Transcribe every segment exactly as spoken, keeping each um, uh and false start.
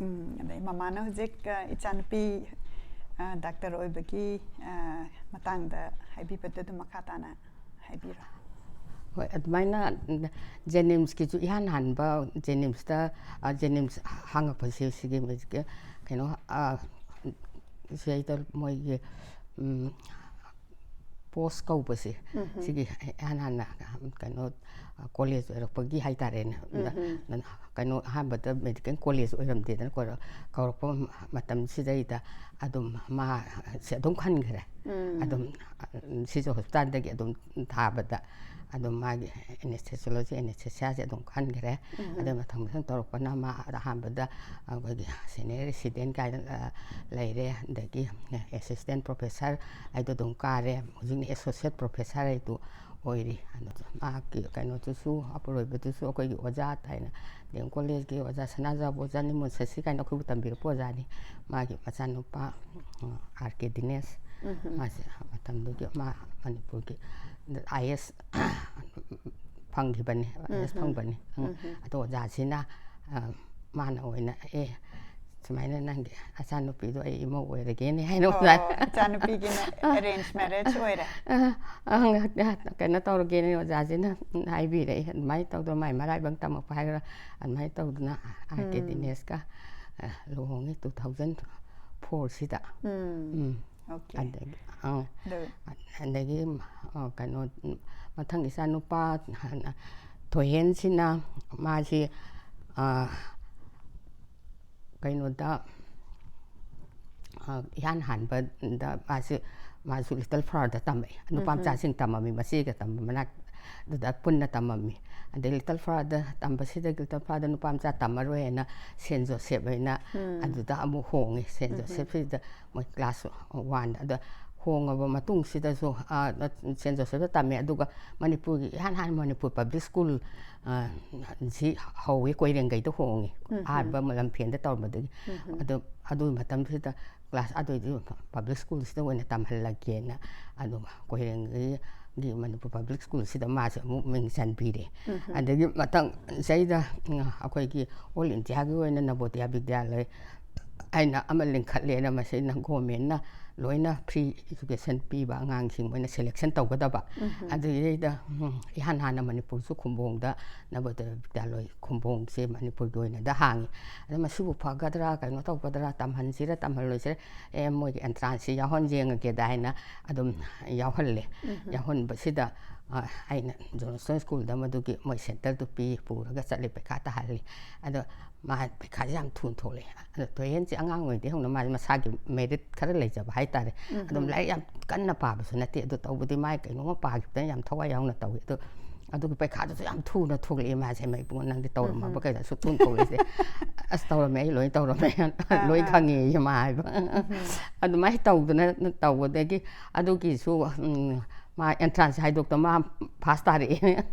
ꯎꯝ, ꯑꯗꯩ ꯃꯃꯥꯅ ꯍꯧꯖꯤꯛ, ꯑ, ꯏꯆꯥꯅꯨꯄꯤ, ꯑ, ꯗꯥꯛꯇꯔ ꯑꯣꯏꯕꯒꯤ, ꯑ, ꯃꯇꯥꯡꯗ ꯍꯥꯏꯕꯤꯕꯗꯨ ꯑꯗꯨꯝ ꯃꯈꯥ ꯇꯥꯅ ꯍꯥꯏꯕꯤꯔꯣ꯫ ꯍꯣꯏ, ꯑꯗꯨꯃꯥꯏꯅ ꯖꯦꯅꯤꯝꯁꯀꯤꯁꯨ ꯏꯍꯥꯟ ꯍꯥꯟꯕ ꯖꯦꯅꯤꯝꯁꯇ, ꯑ, ꯖꯦꯅꯤꯝꯁ ꯍꯥꯡꯉꯛꯄꯁꯦ ꯁꯤꯒꯤ ꯃꯣꯏꯒꯤ ꯀꯩꯅꯣ, ꯑ, ꯁꯤꯗꯩꯗ ꯃꯣꯏꯒꯤ, ꯎꯝ, ꯄꯣꯁ ꯀꯧꯕꯁꯦ, ꯁꯤꯒꯤ ꯏꯍꯥꯟ ꯍꯥꯟꯅ ꯀꯩꯅꯣ, ꯀꯣꯂꯦꯖ ꯑꯣꯏꯔꯛꯄꯒꯤ ꯍꯥꯏꯇꯥꯔꯦꯅꯦ꯫ ꯀꯩꯅꯣ, ꯑꯍꯥꯟꯕꯗ ꯃꯦꯗꯤꯀꯦꯜ ꯀꯣꯂꯦꯖ ꯑꯣꯏꯔꯝꯗꯦꯗꯅ ꯀꯧꯔꯛ-, ꯀꯧꯔꯛꯄ ꯃꯇꯝꯁꯤꯗꯩꯗ ꯑꯗꯨꯝ ꯃꯥꯁꯦ ꯑꯗꯨꯝ ꯈꯟꯈ꯭ꯔꯦ꯫ ꯑꯗꯨꯝ, ꯑ, ꯁꯤꯁꯨ ꯍꯣꯁꯄꯤꯇꯥꯜꯗꯒꯤ ꯑꯗꯨꯝ ꯊꯥꯕꯗ ꯑꯗꯨꯝ ꯃꯥꯒꯤ ꯑꯦꯅꯦꯁꯊꯦꯁꯤꯌꯣꯂꯣꯖꯤ, ꯑꯦꯅꯦꯁꯊꯦꯁꯤꯌꯥꯁꯦ ꯑꯗꯨꯝ ꯈꯟꯈ꯭ꯔꯦ꯫ ꯑꯗꯨ ꯃꯊꯪ ꯃꯊꯪ ꯇꯧꯔꯛꯄꯅ ꯃꯥ ꯑꯍꯥꯟꯕꯗ ꯑꯩꯈꯣꯏꯒꯤ ꯁꯦꯅꯤꯌꯔ ꯔꯦꯁꯤꯗꯦꯟ ꯀꯥꯏꯅ, ꯑ, ꯂꯩꯔꯦ, ꯑꯗꯒꯤ ꯑꯦꯁꯤꯁꯇꯦꯟ ꯄ꯭ꯔꯣꯐꯦꯁꯔ ꯍꯥꯏꯗꯣ ꯑꯗꯨꯝ ꯀꯥꯔꯦ, ꯍꯧꯖꯤꯛꯅ ꯑꯦꯁꯣꯁꯤꯌꯦꯠ ꯄ꯭ꯔꯣꯐꯦꯁꯔ ꯍꯥꯏꯗꯣ ꯑꯣꯏꯔꯤ꯫ ꯑꯗꯣ ꯃꯍꯥꯛꯀꯤ ꯀꯩꯅꯣꯗꯨꯁꯨ, ꯑꯄꯨꯔꯣꯏꯕꯗꯨꯁꯨ ꯑꯩꯈꯣꯏꯒꯤ ꯑꯣꯖꯥ ꯊꯥꯏꯅ ꯗꯤ ꯑꯦꯝ ꯀꯣꯂꯦꯖꯀꯤ ꯑꯣꯖꯥ ꯁꯅꯥꯖꯥꯎꯕ, ꯑꯣꯖꯥ ꯅꯤꯃꯣꯟ ꯁꯁꯤ ꯀꯥꯏꯅ ꯑꯩꯈꯣꯏꯕꯨ ꯇꯝꯕꯤꯔꯛꯄ ꯑꯣꯖꯥꯅꯤ꯫ ꯃꯥꯒꯤ ꯃꯆꯥꯅꯨꯄꯥ, ꯑ, ꯑꯥꯔ ꯀꯦ ꯗꯤꯅꯦꯁ, ꯃꯥꯁꯦ ꯃꯇꯝꯗꯨꯒꯤ ꯃꯥ ꯃꯅꯤꯄꯨꯔꯒꯤ ꯑꯥꯏ ꯑꯦꯁ ꯐꯪꯈꯤꯕꯅꯤ, ꯑꯥꯏ ꯑꯦꯁ ꯐꯪꯕꯅꯤ꯫ ꯑꯗꯣ ꯑꯣꯖꯥꯁꯤꯅ, ꯑ, ꯃꯥꯅ ꯑꯣꯏꯅ, "ꯑꯦ, ꯁꯨꯃꯥꯏꯅ ꯅꯪꯒꯤ ꯑꯆꯥꯅꯨꯄꯤꯗꯣ ꯑꯩ ꯏꯃꯧ ꯑꯣꯏꯔꯒꯦꯅꯦ" ꯍꯥꯏꯅ ꯑꯣꯖꯥ ꯑꯣ, ꯏꯆꯥꯅꯨꯄꯤꯒꯤꯅ ꯑꯦꯔꯦꯟꯖ ꯃꯦꯔꯦꯖ ꯑꯣꯏꯔꯦ꯫ ꯑ, ꯑ, ꯀꯩꯅꯣ ꯇꯧꯔꯒꯦꯅꯦ ꯑꯣꯖꯥꯁꯤꯅ ꯍꯥꯏꯕꯤꯔꯛꯏ꯫ ꯑꯗꯨꯃꯥꯏꯅ ꯇꯧꯗꯅ ꯃꯥꯏ ꯃꯔꯥꯏꯕꯛ ꯇꯝꯃꯛꯄ ꯍꯥꯏꯒꯗ꯭ꯔꯥ, ꯑꯗꯨꯃꯥꯏꯅ ꯇꯧꯗꯅ ꯑꯥꯔ ꯀꯦ ꯗꯤꯅꯦꯁꯀ, ꯑ, ꯂꯨꯍꯣꯡꯉꯤ two thousand four ꯁꯤꯗ꯫ ꯎꯝ꯫ ꯑꯣꯀꯦ꯫ ꯑꯗꯒꯤ, ꯑ, ꯑꯗꯨ ꯑꯗꯒꯤ, ꯑ, ꯀꯩꯅꯣ, ꯃꯊꯪ ꯏꯆꯥꯅꯨꯄꯥ ꯊꯣꯏꯍꯦꯟꯁꯤꯅ ꯃꯥꯁꯤ, ꯑ, ꯀꯩꯅꯣꯗ, ꯑ, ꯏꯍꯥꯟ ꯍꯥꯟꯕꯗ ꯃꯥꯁꯤ, ꯃꯥꯁꯨ ꯂꯤꯇꯜ ꯐ꯭ꯂꯥꯋꯔꯗ ꯇꯝꯃꯛꯑꯦ꯫ ꯅꯨꯄꯥ ꯃꯆꯥꯁꯤꯡ ꯇꯝꯃꯝꯃꯤ, ꯃꯆꯦꯒ ꯇꯝꯕ ꯃꯅꯥꯛ ꯑꯗꯨꯗ ꯄꯨꯟꯅ ꯇꯝꯃꯝꯃꯤ꯫ ꯑꯗꯩ ꯂꯤꯇꯜ ꯐ꯭ꯂꯥꯋꯔꯗ ꯇꯝꯕꯁꯤꯗꯒꯤ ꯂꯤꯇꯜ ꯐ꯭ꯂꯥꯋꯔꯗ ꯅꯨꯄꯥ ꯃꯆꯥ ꯇꯝꯃꯔꯣꯏ ꯍꯥꯏꯅ ꯁꯦꯟ ꯖꯣꯁꯦꯞ ꯍꯥꯏꯅ ꯑꯗꯨꯗ ꯑꯃꯨꯛ ꯍꯣꯡꯉꯦ꯫ ꯁꯦꯟ ꯖꯣꯁꯦꯞꯁꯤꯗ ꯃꯣꯏ ꯀ꯭ꯂꯥꯁ ꯋꯥꯟꯗ꯫ ꯑꯗ ꯍꯣꯡꯉꯕ ꯃꯇꯨꯡꯁꯤꯗꯁꯨ, ꯑ, ꯁꯦꯟ ꯖꯣꯁꯦꯞꯇ ꯇꯝꯃꯦ꯫ ꯑꯗꯨꯒ ꯃꯅꯤꯄꯨꯔꯒꯤ ꯏꯍꯥꯟ ꯍꯥꯟꯅ ꯃꯅꯤꯄꯨꯔ ꯄꯕ꯭ꯂꯤꯛ ꯁ꯭ꯀꯨꯜ, ꯑ, ꯁꯤ ꯍꯧꯋꯤ, ꯀꯣꯏꯔꯦꯡꯒꯩꯗ ꯍꯣꯡꯉꯤ꯫ ꯑꯍꯥꯟꯕ ꯂꯝꯐꯦꯟꯗ ꯇꯧꯔꯝꯕꯗꯒꯤ꯫ ꯑꯗꯨ, ꯑꯗꯨꯒꯤ ꯃꯇꯝꯁꯤꯗ ꯀ꯭ꯂꯥꯁ ꯑꯗꯨꯏꯗꯤ ꯄꯕ꯭ꯂꯤꯛ ꯁ꯭ꯀꯨꯜꯁꯤꯗ ꯑꯣꯏꯅ ꯇꯝꯍꯜꯂꯒꯦꯅ ꯑꯗꯨꯝ ꯀꯣꯏꯔꯦꯡꯒꯩ ꯒꯤ ꯃꯅꯤꯄꯨꯔ ꯄꯕ꯭ꯂꯤꯛ ꯁ꯭ꯀꯨꯜꯁꯤꯗ ꯃꯥꯁꯦ ꯑꯃꯨꯛ ꯃꯤꯡ ꯆꯟꯕꯤꯔꯦ꯫ ꯑꯗꯒꯤ ꯃꯊꯪ ꯆꯍꯤꯗ, ꯎꯝ, ꯑꯩꯈꯣꯏꯒꯤ ꯑꯣꯜ ꯏꯟꯗꯤꯌꯥꯒꯤ ꯑꯣꯏꯅ ꯅꯕꯣꯗꯤꯌꯥ ꯕꯤꯗ꯭ꯌꯥꯂꯌ ꯍꯥꯏꯅ ꯑꯃ ꯂꯤꯡꯈꯠꯂꯦꯅ, ꯃꯁꯤꯅ ꯒꯣꯔꯃꯦꯟꯅ ꯂꯣꯏꯅ ꯐ꯭ꯔꯤ ꯏꯖꯨꯀꯦꯁꯟ ꯄꯤꯕ, ꯑꯉꯥꯡꯁꯤꯡ ꯃꯣꯏꯅ ꯁꯦꯂꯦꯛꯁꯟ ꯇꯧꯒꯗꯕ꯫ ꯑꯗꯨꯗꯩꯗ, ꯎꯝ, ꯏꯍꯥꯟ ꯍꯥꯟꯅ ꯃꯅꯤꯄꯨꯔꯁꯨ ꯈꯨꯝꯕꯣꯡꯗ ꯅꯕꯣꯗꯤꯌꯥ ꯕꯤꯗ꯭ꯌꯥꯂꯌ ꯈꯨꯝꯕꯣꯡꯁꯦ ꯃꯅꯤꯄꯨꯔꯒꯤ ꯑꯣꯏꯅꯗ ꯍꯥꯡꯉꯤ꯫ ꯑꯗ ꯃꯁꯤꯕꯨ ꯐꯒꯗ꯭ꯔꯥ, ꯀꯩꯅꯣ ꯇꯧꯒꯗ꯭ꯔꯥ, ꯇꯝꯍꯟꯁꯤꯔꯥ ꯇꯝꯍꯜꯂꯣꯏꯁꯤꯔꯥ, ꯑꯦ, ꯃꯣꯏꯒꯤ ꯑꯦꯟꯇ꯭ꯔꯥꯟꯁꯁꯤ ꯌꯥꯎꯍꯟ ꯌꯦꯡꯉꯒꯦꯗ ꯍꯥꯏꯅ ꯑꯗꯨꯝ ꯌꯥꯎꯍꯜꯂꯦ꯫ ꯌꯥꯎꯍꯟꯕꯁꯤꯗ, ꯑ, ꯑꯩꯅ ꯖꯣꯟꯁꯇꯟ ꯁ꯭ꯀꯨꯜꯗ ꯃꯗꯨꯒꯤ ꯃꯣꯏ ꯁꯦꯟꯇꯔꯗꯨ ꯄꯤ, ꯄꯨꯔꯒ ꯆꯠꯂꯤ, ꯄꯩꯈꯥ ꯇꯥꯍꯜꯂꯤ꯫ ꯑꯗꯣ ꯃꯥ ꯄꯩꯈꯥꯁꯦ ꯌꯥꯝ ꯊꯨꯅ ꯊꯣꯛꯂꯛꯑꯦ꯫ ꯑꯗꯣ ꯊꯣꯏꯍꯦꯟꯁꯦ ꯑꯉꯥꯡ ꯑꯣꯏꯔꯤꯉꯩꯗꯒꯤ ꯍꯧꯅ ꯃꯥꯁꯦ ꯃꯁꯥꯒꯤ ꯃꯦꯔꯤꯠ ꯈꯔ ꯂꯩꯖꯕ ꯍꯥꯏꯇꯥꯔꯦ꯫ ꯑꯗꯨꯝ ꯂꯥꯏꯔꯤꯛ ꯌꯥꯝ ꯀꯟꯅ ꯄꯥꯕꯁꯨ ꯅꯠꯇꯦ, ꯑꯗꯨ ꯇꯧꯕꯗꯤ ꯃꯥꯏ ꯀꯩꯅꯣꯝꯃ ꯄꯥꯈꯤꯕꯗꯅ ꯌꯥꯝ ꯊꯋꯥꯏ ꯌꯥꯎꯅ ꯇꯧꯏ꯫ ꯑꯗꯣ ꯑꯗꯨꯒꯤ ꯄꯩꯈꯥꯗꯨꯁꯨ ꯌꯥꯝ ꯊꯨꯅ ꯊꯣꯛꯂꯛꯑꯦ ꯃꯥꯁꯦ꯫ "ꯃꯥ ꯏꯕꯨꯡꯉꯣ, ꯅꯪꯗꯤ ꯇꯧꯔꯝꯃꯕ ꯀꯩꯅꯣ ꯑꯁꯨꯛ ꯊꯨꯅ ꯊꯣꯛꯂꯛꯏꯁꯦ?" "ꯑꯁ, ꯇꯧꯔꯝꯃꯦ, ꯑꯩ ꯂꯣꯏ ꯇꯧꯔꯝꯃꯦ, ꯂꯣꯏ ꯈꯪꯉꯦ" ꯃꯥ ꯍꯥꯏꯕ꯫ ꯑꯗꯨꯃꯥꯏꯅ ꯇꯧꯗꯅ ꯇꯧꯕꯗꯒꯤ ꯑꯗꯨꯒꯤꯁꯨ, ꯎꯝ, ꯃꯥ ꯑꯦꯟꯇ꯭ꯔꯥꯟꯁ ꯍꯥꯏꯗꯣꯛꯇ ꯃꯥ ꯐꯥꯁ ꯇꯥꯔꯛꯑꯦ꯫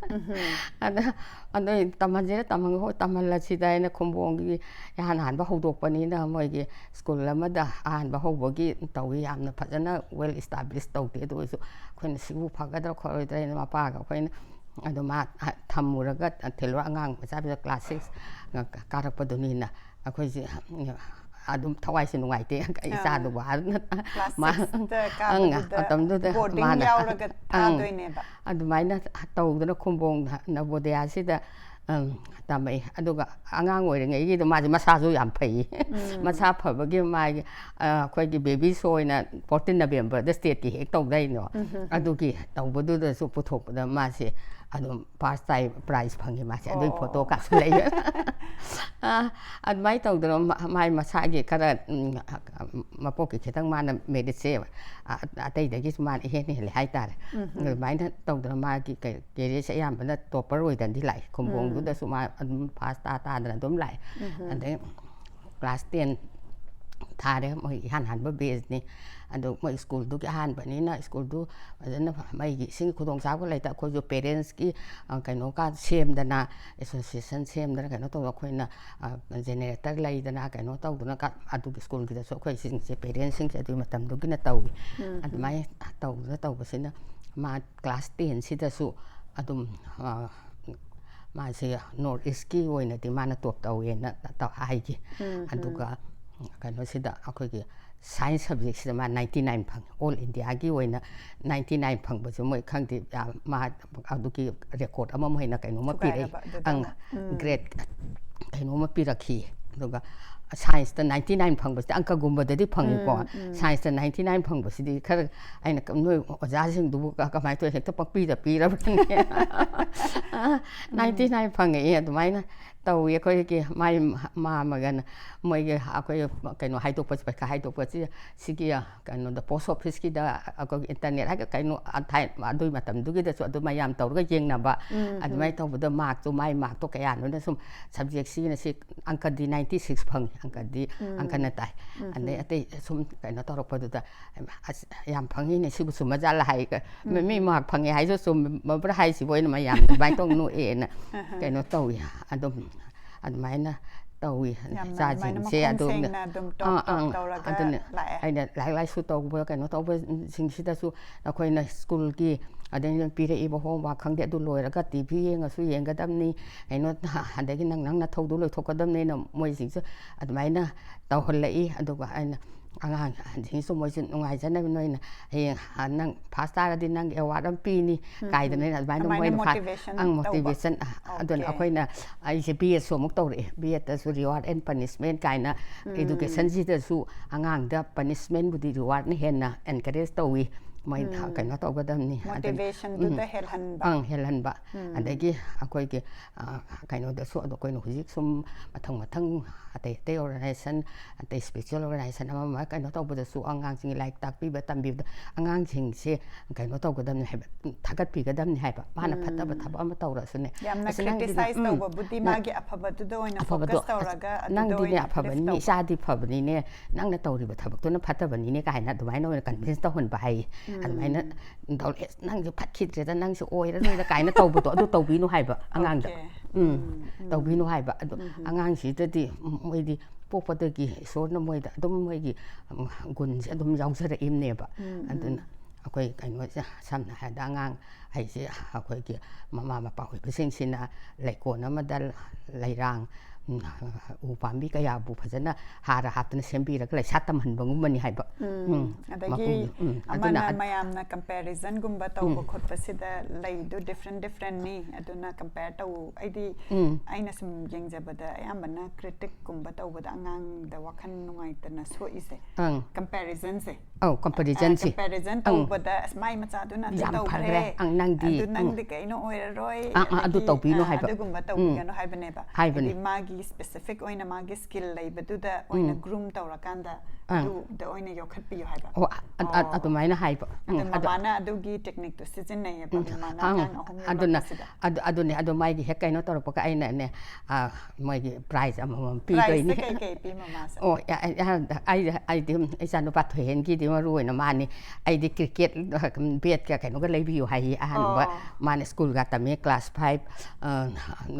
ꯑꯗ, ꯑꯗꯣ ꯑꯩ ꯇꯝꯍꯟꯁꯤꯔ ꯇꯝꯍꯟ-, ꯍꯣꯏ, ꯇꯝꯍꯜꯂꯁꯤꯗ ꯑꯩꯅ ꯈꯨꯝꯕꯣꯡꯒꯤ ꯏꯍꯥꯟ ꯍꯥꯟꯕ ꯍꯧꯗꯣꯛꯄꯅꯤꯅ ꯃꯣꯏꯒꯤ ꯁ꯭ꯀꯨꯜ ꯑꯃꯗ ꯑꯍꯥꯟꯕ ꯍꯧꯕꯒꯤ ꯇꯧꯏ꯫ ꯌꯥꯝꯅ ꯐꯖꯅ ꯋꯦꯜ ꯏꯁꯇꯥꯕ꯭ꯂꯤꯁ ꯇꯧꯗꯦ꯫ ꯑꯗꯨ ꯑꯣꯏꯔꯁꯨ ꯑꯩꯈꯣꯏꯅ ꯁꯤꯕꯨ ꯐꯒꯗ꯭ꯔꯥ ꯈꯣꯠꯂꯣꯏꯗ꯭ꯔꯥ ꯍꯥꯏꯅ ꯃꯄꯥꯒ ꯑꯩꯈꯣꯏꯅ ꯑꯗꯨ ꯃꯥ ꯊꯝꯃꯨꯔꯒ ꯊꯤꯜꯂꯨꯔ ꯑꯉꯥꯡ ꯃꯆꯥ ꯃꯆꯥ ꯀ꯭ꯂꯥꯁ ꯁꯤꯛꯁ ꯀꯥꯔꯛꯄꯗꯨꯅꯤꯅ ꯑꯩꯈꯣꯏꯁꯦ ꯑꯗꯨꯝ ꯊꯋꯥꯏꯁꯦ ꯅꯨꯡꯉꯥꯏꯇꯦ꯫ ꯑꯥ꯫ ꯏꯆꯥꯗꯨ ꯋꯥꯔꯅ ꯀ꯭ꯂꯥꯁ ꯃꯥ-, ꯁꯤꯛꯁꯇ ꯑꯪ, ꯀꯥꯕꯗꯨꯗ ꯃꯇꯝꯗꯨꯗ ꯕꯣꯔꯗꯤꯡ ꯃꯥꯅ, ꯌꯥꯎꯔꯒ ꯑꯪ, ꯊꯥꯗꯣꯏꯅꯦꯕ꯫ ꯑꯗꯨꯃꯥꯏꯅ ꯇꯧꯗꯅ ꯈꯨꯝꯕꯣꯡ ꯅꯕꯣꯗꯤꯌꯥꯁꯤꯗ, ꯑꯪ, ꯇꯝꯃꯛꯏ꯫ ꯑꯗꯨꯒ ꯑꯉꯥꯡ ꯑꯣꯏꯔꯤꯉꯩꯒꯤꯗꯣ ꯃꯥꯁꯦ ꯃꯁꯥꯁꯨ ꯌꯥꯝ ꯐꯩꯌꯦ꯫ ꯎꯝ꯫ ꯃꯁꯥ ꯐꯕꯒꯤ ꯃꯥꯒꯤ, ꯑ, ꯑꯩꯈꯣꯏꯒꯤ ꯕꯦꯕꯤꯁ ꯑꯣꯏꯅ ꯐꯣꯔꯇꯤꯟ ꯅꯕꯦꯝꯕꯔꯗ ꯁ꯭ꯇꯦꯠꯀꯤ ꯍꯦꯛ ꯇꯧꯗꯥꯏꯅꯣ? ꯎꯝ, ꯎꯝ, ꯎꯝ꯫ ꯑꯗꯨꯒꯤ ꯇꯧꯕꯗꯨꯗꯁꯨ ꯄꯨꯊꯣꯛꯄꯗ ꯃꯥꯁꯦ ꯑꯗꯨꯝ ꯐꯥꯔꯁ ꯇꯥꯏ ꯄ꯭ꯔꯥꯏꯖ ꯐꯪꯉꯤ ꯃꯥꯁꯦ꯫ ꯑꯗꯨꯒꯤ ꯑꯣ꯫ ꯐꯣꯇꯣ ꯀꯥꯁꯨ ꯂꯩ꯫ ꯑ, ꯑꯗꯨꯃꯥꯏꯅ ꯇꯧꯗꯅ ꯃꯥ-, ꯃꯥꯏ ꯃꯁꯥꯒꯤ ꯈꯔ, ꯎꯝ, ꯃꯄꯣꯛꯀꯤ ꯈꯤꯇꯪ ꯃꯥꯅ ꯃꯦꯔꯤꯠꯁꯦ, ꯑ, ꯑꯇꯩꯗꯒꯤꯁꯨ ꯃꯥꯅ ꯏꯍꯦꯟ ꯍꯦꯜꯂꯦ ꯍꯥꯏꯇꯥꯔꯦ꯫ ꯎꯝ, ꯎꯝ꯫ ꯑꯗꯨꯃꯥꯏꯅ ꯇꯧꯗꯅ ꯃꯥꯒꯤ ꯀꯩ-, ꯀꯦꯔꯤꯌꯔꯁꯦ ꯑꯌꯥꯝꯕꯅ ꯇꯣꯞꯄꯔ ꯑꯣꯏꯗꯅꯗꯤ ꯂꯥꯛꯑꯦ꯫ ꯈꯨꯝꯕꯣꯡꯗꯨꯗꯁꯨ ꯎꯝ꯫ ꯃꯥ ꯑꯗꯨꯝ ꯐꯥꯔꯁ ꯇꯥ ꯇꯥꯗꯅ ꯑꯗꯨꯝ ꯂꯥꯛꯑꯦ꯫ ꯎꯝ, ꯎꯝ꯫ ꯑꯗꯩ ꯀ꯭ꯂꯥꯁ ꯇꯦꯟ ꯊꯥꯔꯦ꯫ ꯃꯣꯏ ꯏꯍꯥꯟ ꯍꯥꯟꯕ ꯕꯦꯁꯅꯤ꯫ ꯑꯗꯨ ꯃꯣꯏ ꯁ꯭ꯀꯨꯜꯗꯨꯒꯤ ꯑꯍꯥꯟꯕꯅꯤꯅ ꯁ꯭ꯀꯨꯜꯗꯨ ꯐꯖꯅ ꯃꯩꯒꯤ ꯏꯁꯤꯡꯒꯤ ꯈꯨꯗꯣꯡꯆꯥꯕ ꯂꯩꯇ, ꯑꯩꯈꯣꯏꯁꯨ ꯄꯦꯔꯦꯟꯁꯀꯤ ꯀꯩꯅꯣꯒ ꯁꯦꯝꯗꯅ, ꯑꯦꯁꯣꯁꯤꯌꯦꯁꯟ ꯁꯦꯝꯗꯅ ꯀꯩꯅꯣ ꯇꯧꯗꯅ ꯑꯩꯈꯣꯏꯅ ꯖꯦꯅꯦꯔꯦꯇꯔ ꯂꯩꯗꯅ ꯀꯩꯅꯣ ꯇꯧꯗꯅ ꯑꯗꯨꯒꯤ ꯁ꯭ꯀꯨꯜꯒꯤꯗꯁꯨ ꯑꯩꯈꯣꯏꯁꯤꯡꯁꯦ ꯄꯦꯔꯦꯟꯁꯁꯤꯡꯁꯦ ꯑꯗꯨꯒꯤ ꯃꯇꯝꯗꯨꯒꯤꯅ ꯇꯧꯏ꯫ ꯑꯗꯨꯃꯥꯏꯅ ꯇꯧꯗꯅ ꯇꯧꯕꯁꯤꯅ ꯃꯥ ꯀ꯭ꯂꯥꯁ ꯇꯦꯟꯁꯤꯗꯁꯨ ꯑꯗꯨꯝ ꯃꯥꯁꯦ ꯅꯣꯔꯠ ꯏꯁꯀꯤ ꯑꯣꯏꯅꯗꯤ ꯃꯥꯅ ꯇꯣꯞ ꯇꯧꯋꯦꯅ ꯍꯥꯏꯈꯤ꯫ ꯑꯗꯨꯒ ꯀꯩꯅꯣꯁꯤꯗ ꯑꯩꯈꯣꯏꯒꯤ ꯁꯥꯏꯟꯁ ꯁꯕꯖꯦꯛꯁꯤꯗ ꯃꯥ ꯅꯥꯏꯟꯇꯤ ꯅꯥꯏꯟ ꯐꯪꯉꯤ꯫ ꯑꯣꯜ ꯏꯟꯗꯤꯌꯥꯒꯤ ꯑꯣꯏꯅ ꯅꯥꯏꯟꯇꯤ ꯅꯥꯏꯟ ꯐꯪꯕꯁꯦ ꯃꯣꯏ ꯈꯪꯗꯦ, ꯃꯥ ꯑꯗꯨꯒꯤ ꯔꯦꯀꯣꯔꯠ ꯑꯃ ꯃꯣꯏꯅ ꯀꯩꯅꯣꯝꯃ ꯄꯤꯔꯛꯏ꯫ ꯑꯪ, ꯒ꯭ꯔꯦꯠ ꯀꯩꯅꯣꯝꯃ ꯄꯤꯔꯛꯈꯤ꯫ ꯑꯗꯨꯒ ꯁꯥꯏꯟꯁꯇ ꯅꯥꯏꯟꯇꯤ ꯅꯥꯏꯟ ꯐꯪꯕꯁꯤꯗꯤ ꯑꯪꯀꯒꯨꯝꯕꯗꯗꯤ ꯐꯪꯉꯤꯀꯣ꯫ ꯁꯥꯏꯟꯁꯇ ꯅꯥꯏꯟꯇꯤ ꯅꯥꯏꯟ ꯐꯪꯕꯁꯤꯗꯤ ꯈꯔ ꯑꯩꯅ ꯅꯣꯏ ꯑꯣꯖꯥꯁꯤꯡꯗꯨꯕꯨ ꯀꯃꯥꯏꯅ ꯇꯧꯋꯤ, ꯍꯦꯛꯇ ꯄꯪꯄꯤꯗ ꯄꯤꯔꯕꯅꯤ꯫ Ninety nine ꯐꯪꯉꯛꯑꯦ꯫ ꯑꯗꯨꯃꯥꯏꯅ ꯇꯧꯏ꯫ ꯑꯩꯈꯣꯏꯒꯤ ꯃꯥꯏ ꯃꯥꯃꯒꯅ ꯃꯣꯏꯒꯤ ꯑꯩꯈꯣꯏ ꯀꯩꯅꯣ ꯍꯥꯏꯗꯣꯛꯄꯁꯦ, ꯄꯩꯈꯥ ꯍꯥꯏꯗꯣꯛꯄꯁꯦ ꯁꯤꯒꯤ ꯀꯩꯅꯣꯗ ꯄꯣꯁ ꯑꯣꯐꯤꯁꯀꯤꯗ ꯑꯩꯈꯣꯏꯒꯤ ꯏꯟꯇꯔꯅꯦꯠ ꯍꯥꯏꯒ ꯀꯩꯅꯣ ꯑꯗꯨꯒꯤ ꯃꯇꯝꯗꯨꯒꯤꯗꯁꯨ ꯑꯗꯨ ꯃꯌꯥꯝ ꯇꯧꯔꯒ ꯌꯦꯡꯅꯕ꯫ ꯑꯗꯨꯃꯥꯏꯅ ꯇꯧꯕꯗ ꯃꯥꯔꯛꯇꯣ, ꯃꯥꯏ ꯃꯥꯔꯛꯇꯣ ꯀꯌꯥꯅꯣꯅ ꯁꯨꯝ ꯁꯕꯖꯦꯛꯁꯤꯒꯤꯅ ꯁꯤ ꯑꯪꯀꯗꯤ ꯅꯥꯏꯟꯇꯤ ꯁꯤꯛꯁ ꯐꯪꯉꯤ, ꯑꯪꯀꯗꯤ ꯑꯪꯀꯅ ꯇꯥꯏ꯫ ꯑꯗꯩ ꯑꯇꯩ ꯁꯨꯝ ꯀꯩꯅꯣ ꯇꯧꯔꯛꯄꯗꯨꯗ ꯑꯁ ꯌꯥꯝ ꯐꯪꯉꯤꯅꯦ ꯁꯤꯕꯨ ꯆꯨꯝꯃꯖꯥꯠꯂ ꯍꯥꯏ꯫ ꯃꯤ ꯃꯥꯔꯛ ꯐꯪꯉꯦ ꯍꯥꯏꯁꯨ ꯆꯨꯝꯕ꯭ꯔꯥ ꯍꯥꯏꯁꯤꯕꯨ ꯑꯩꯅ ꯃꯌꯥꯝ ꯑꯗꯨꯃꯥꯏꯅ ꯇꯧ ꯅꯣꯛꯑꯦꯅ ꯀꯩꯅꯣ ꯇꯧꯏ꯫ ꯑꯗꯨꯝ ꯑꯗꯨꯃꯥꯏꯅ ꯇꯧꯏ꯫ ꯌꯥꯝꯅ ꯑꯗꯨꯃꯥꯏꯅ ꯏꯆꯥꯁꯤꯡꯁꯦ ꯃꯈꯣꯡ ꯑꯗꯨꯝ ꯁꯦꯡꯅ ꯑꯗꯨꯝ ꯇꯣꯞ ꯑꯥ, ꯇꯣꯞ ꯑꯥ꯫ ꯇꯧꯔꯒ ꯑꯗꯨꯅ ꯂꯥꯛꯑꯦ꯫ ꯑꯩꯅ ꯂꯥꯏꯔꯤꯛ ꯂꯥꯏꯁꯨ ꯇꯧꯕ ꯀꯩꯅꯣ ꯇꯧꯕꯁꯤꯡꯁꯤꯗꯁꯨ ꯑꯩꯈꯣꯏꯅ ꯁ꯭ꯀꯨꯜꯒꯤ ꯑꯗꯩ ꯄꯤꯔꯛꯏꯕ ꯍꯣꯝꯋꯥꯔꯛ ꯈꯪꯗꯦ ꯑꯗꯨ ꯂꯣꯏꯔꯒ ꯇꯤ ꯚꯤ ꯌꯦꯡꯉꯁꯨ ꯌꯦꯡꯒꯗꯕꯅꯤ꯫ ꯀꯩꯅꯣ ꯑꯗꯒꯤ ꯅꯪ ꯅꯪ ꯅꯊꯧꯗꯨ ꯂꯣꯏꯊꯣꯛꯀꯗꯕꯅꯤꯅ ꯃꯣꯏꯁꯤꯡꯁꯨ ꯑꯗꯨꯃꯥꯏꯅ ꯇꯧꯍꯜꯂꯛꯏ꯫ ꯑꯗꯨꯒ ꯑꯩꯅ ꯑꯉꯥꯡꯁꯤꯡꯁꯨ ꯃꯣꯏꯁꯨ ꯅꯨꯡꯉꯥꯏꯖꯅꯕ ꯅꯣꯏꯅ ꯍꯌꯦꯡ ꯅꯪ ꯐꯥꯁ ꯇꯥꯔꯗꯤ ꯅꯪ ꯑꯦꯋꯥꯔꯗ ꯑꯃ ꯄꯤꯅꯤ ꯀꯥꯏꯗꯅ ꯑꯩꯅ ꯑꯗꯨꯃꯥꯏꯅ ꯑꯗꯨꯃꯥꯏꯅ ꯃꯣꯏꯅ ꯃꯣꯇꯤꯚꯦꯁꯟ ꯑꯪ ꯇꯧꯕ꯫ ꯃꯣꯇꯤꯚꯦꯁꯟ꯫ ꯑꯗꯨꯅ ꯑꯣꯀꯦ꯫ ꯑꯩꯈꯣꯏꯅ ꯑꯩꯁꯦ ꯕꯤ ꯑꯦꯗꯁꯨ ꯑꯃꯨꯛ ꯇꯧꯔꯛꯑꯦ꯫ ꯕꯤ ꯑꯦꯗꯇꯁꯨ ꯔꯤꯋꯥꯔꯗ ꯑꯦꯟ ꯄꯅꯤꯁꯃꯦꯟ ꯀꯥꯏꯅ ꯏꯗꯨꯀꯦꯁꯟꯁꯤꯗꯁꯨ ꯑꯉꯥꯡꯗ ꯄꯅꯤꯁꯃꯦꯟꯕꯨꯗꯤ ꯔꯤꯋꯥꯔꯗꯅ ꯍꯦꯟꯅ ꯑꯦꯟꯀꯔꯦꯖ ꯇꯧꯏ꯫ ꯃꯣꯏ ꯀꯩꯅꯣ ꯇꯧꯒꯗꯕꯅꯤ꯫ ꯑꯗꯨꯅ, ꯃꯣꯇꯤꯚꯦꯁꯟꯗꯨꯗ ꯍꯦꯜꯍꯟꯕ꯫ ꯑꯪ, ꯍꯦꯜꯍꯟꯕ꯫ ꯑꯗꯒꯤ ꯑꯩꯈꯣꯏꯒꯤ, ꯑ, ꯀꯩꯅꯣꯗꯁꯨ ꯑꯗꯣ ꯑꯩꯈꯣꯏꯅ ꯍꯧꯖꯤꯛ ꯁꯨꯝ ꯃꯊꯪ ꯃꯊꯪ ꯑꯇꯩ ꯑꯇꯩ ꯑꯣꯔꯒꯅꯥꯏꯖꯦꯁꯟ, ꯑꯇꯩ ꯏꯁꯄꯤꯔꯤꯆꯨꯋꯦꯜ ꯑꯣꯔꯒꯅꯥꯏꯖꯦꯁꯟ ꯑꯃ ꯑꯃ ꯀꯩꯅꯣ ꯇꯧꯕꯗꯁꯨ ꯑꯉꯥꯡꯁꯤꯡꯒꯤ ꯂꯥꯏꯔꯤꯛ ꯇꯥꯛꯄꯤꯕ ꯇꯝꯕꯤꯕꯗ ꯑꯉꯥꯡꯁꯤꯡꯁꯦ ꯀꯩꯅꯣ ꯇꯧꯒꯗꯕꯅꯤ ꯍꯥꯏꯕ, ꯊꯥꯒꯠꯄꯤꯒꯗꯕꯅꯤ ꯍꯥꯏꯕ꯫ ꯃꯥꯅ ꯐꯠꯇꯕ ꯊꯕꯛ ꯑꯃ ꯇꯧꯔꯁꯨꯅꯦ, ꯌꯥꯝꯅ "ꯑꯁ, ꯅꯪꯒꯤꯗꯨꯅ, criticize ꯎꯝ, ꯇꯧꯕꯕꯨꯗꯤ ꯅꯪ ꯃꯥꯒꯤ ꯑꯐꯕꯗꯨꯗ ꯑꯣꯏꯅ ꯑꯐꯕꯗꯣ, focus ꯇꯧꯔꯒ ꯑꯗꯨꯗ ꯅꯪꯗꯤꯅꯦ ꯑꯣꯏꯅ lift ꯑꯐꯕꯅꯤꯅꯦ, ꯇꯧꯕ꯫ ꯏꯆꯥꯗꯤ ꯐꯕꯅꯤꯅꯦ, ꯅꯪꯅ ꯇꯧꯔꯤꯕ ꯊꯕꯛꯇꯨꯅ ꯐꯠꯇꯕꯅꯤꯅꯦ" ꯀꯥꯏꯅ ꯑꯗꯨꯃꯥꯏꯅ ꯑꯣꯏꯅ ꯀꯟꯚꯤꯟꯁ ꯇꯧꯍꯟꯕ ꯍꯥꯏ꯫ ꯑꯗꯨꯃꯥꯏꯅ ꯇꯧꯔꯦ, "ꯑꯁ, ꯅꯪꯁꯦ ꯐꯠꯈꯤꯗ꯭ꯔꯦꯗ, ꯅꯪꯁꯦ ꯑꯣꯏꯔꯔꯣꯏꯗ" ꯀꯥꯏꯅ ꯇꯧꯕꯗꯣ, ꯑꯗꯨ ꯇꯧꯕꯤꯅꯨ ꯍꯥꯏꯕ ꯑꯉꯥꯡꯗ꯫ Okay. ꯎꯝ, ꯇꯧꯕꯤꯅꯨ ꯍꯥꯏꯕ꯫ ꯑꯗꯣ ꯑꯉꯥꯡꯁꯤꯗꯗꯤ ꯃꯣꯏꯗꯤ ꯄꯣꯛꯄꯗꯒꯤ ꯏꯁꯣꯔꯅ ꯃꯣꯏꯗ ꯑꯗꯨꯝ ꯃꯣꯏꯒꯤ, ꯎꯝ, ꯒꯨꯟꯁꯦ ꯑꯗꯨꯝ ꯌꯥꯎꯖꯔꯛꯏꯕꯅꯦꯕ꯫ ꯑꯗꯨꯅ ꯑꯩꯈꯣꯏ ꯀꯩꯅꯣꯁꯦ, ꯁꯝꯅ ꯍꯥꯏꯔꯕꯗ ꯑꯉꯥꯡ ꯍꯥꯏꯁꯦ ꯑꯩꯈꯣꯏꯒꯤ ꯃꯃꯥ ꯃꯄꯥ ꯑꯣꯏꯕꯁꯤꯡꯁꯤꯅ ꯂꯩꯀꯣꯜ ꯑꯃꯗ ꯂꯩꯔꯥꯡ, ꯎꯝ, ꯎ ꯄꯥꯝꯕꯤ ꯀꯌꯥꯕꯨ ꯐꯖꯅ ꯍꯥꯔ ꯍꯥꯞꯇꯅ ꯁꯦꯝꯕꯤꯔꯒ ꯂꯩꯁꯥ ꯇꯝꯍꯟꯕꯒꯨꯝꯕꯅꯤ ꯍꯥꯏꯕ꯫ ꯎꯝ, ꯑꯗꯒꯤ ꯃꯄꯨꯡ-, ꯎꯝ, ꯑꯃꯅ ꯑꯗꯨꯅ ꯑ- ꯃꯌꯥꯝꯅ comparisonꯒꯨꯝꯕ ꯇꯧꯕ ꯈꯣꯠꯄꯁꯤꯗ ꯂꯩꯗꯨ different differentꯅꯤ, ꯑꯗꯨꯅ compare ꯇꯧ꯫ ꯑꯩꯗꯤ, ꯑꯩꯅ ꯁꯨꯝ ꯌꯦꯡꯖꯕꯗ ꯑꯌꯥꯝꯕꯅ criticꯀꯨꯝꯕ ꯇꯧꯕꯗ ꯑꯉꯥꯡꯗ ꯋꯥꯈꯜ ꯅꯨꯡꯉꯥꯏꯇꯅ ꯁꯣꯛꯏꯁꯦ ꯑꯪ꯫ comparisonꯁꯦ꯫ ꯑꯧ, comparisonꯁꯦ꯫ Comparison ꯑꯪ꯫ ꯇꯧꯕꯗ, "ꯑꯁ, ꯃꯥꯏ ꯃꯆꯥꯗꯨꯅ ꯑꯗꯨ ꯌꯥꯝ ꯇꯧꯈ꯭ꯔꯦ, ꯐꯈ꯭ꯔꯦ꯫ ꯑꯪ, ꯅꯪꯗꯤ, ꯑꯗꯨ ꯎꯝ꯫ ꯅꯪꯗꯤ ꯀꯩꯅꯣ ꯑꯣꯏꯔꯔꯣꯏ", ꯑꯥ, ꯑꯥ, ꯑꯗꯨ ꯑꯗꯒꯤ, ꯇꯧꯕꯤꯅꯨ ꯑꯥ, ꯍꯥꯏꯕ꯫ ꯑꯗꯨꯒꯨꯝꯕ ꯎꯝ꯫ ꯇꯧꯕꯤꯒꯅꯨ ꯍꯥꯏꯕꯅꯦꯕ꯫ ꯍꯥꯏꯕꯅꯦ꯫ ꯍꯥꯏꯗꯤ ꯃꯥꯒꯤ specific ꯑꯣꯏꯅ ꯃꯥꯒꯤ skill ꯂꯩꯕꯗꯨꯗ ꯑꯣꯏꯅ groom ꯇꯧꯔꯀꯥꯟꯗ ꯑꯪ꯫ ꯑꯗꯨꯗ ꯑꯣꯏꯅ ꯌꯣꯛꯈꯠꯄꯤꯌꯨ ꯍꯥꯏꯕ꯫ ꯑꯣ, ꯑ-, ꯑ-, ꯑꯣ꯫ ꯑꯗꯨꯃꯥꯏꯅ ꯍꯥꯏꯕ꯫ ꯎꯝ, ꯑꯗꯨ ꯑꯗꯨ ꯃꯃꯥꯅ ꯑꯗꯨꯒꯤ techniqueꯇꯨ ꯁꯤꯖꯤꯟꯅꯩꯌꯦꯕ, ꯃꯃꯥꯅ ꯑꯪ, ꯑꯉꯥꯡ ꯑꯍꯨꯝ ꯑꯗꯨꯅ, ꯌꯣꯛꯂꯛꯄꯁꯤꯗ꯫ ꯑꯗꯨ, ꯑꯗꯨꯅꯦ, ꯑꯗꯨ ꯃꯥꯒꯤ ꯍꯦꯛ ꯀꯩꯅꯣ ꯇꯧꯔꯛꯄꯒ ꯑꯩꯅꯅꯦ, ꯑꯥ, ꯃꯣꯏꯒꯤ prize ꯑꯃꯃꯝ ꯄꯤꯗꯣꯏꯅꯤ꯫ Prizeꯁꯦ ꯀꯩ ꯀꯩ ꯄꯤ ꯃꯃꯥꯁꯦ? ꯑꯣ, ꯑ-, ꯑ-, ꯑ-, ꯑꯩ, ꯑꯩꯗꯤ ꯏꯆꯥꯅꯨꯄꯥ ꯊꯣꯏꯍꯦꯟꯒꯤꯗꯤ ꯃꯔꯨ ꯑꯣꯏꯅ ꯃꯥꯅꯤ꯫ ꯑꯩꯗꯤ cricket, ꯎꯝ, batꯀ ꯀꯩꯅꯣꯒ ꯂꯩꯕꯤꯌꯨ ꯍꯥꯏꯌꯦ ꯑꯍꯥꯟꯕ꯫ ꯑꯣ꯫ ꯃꯥꯅ schoolꯒ ꯇꯝꯃꯦ, class five, ꯑ,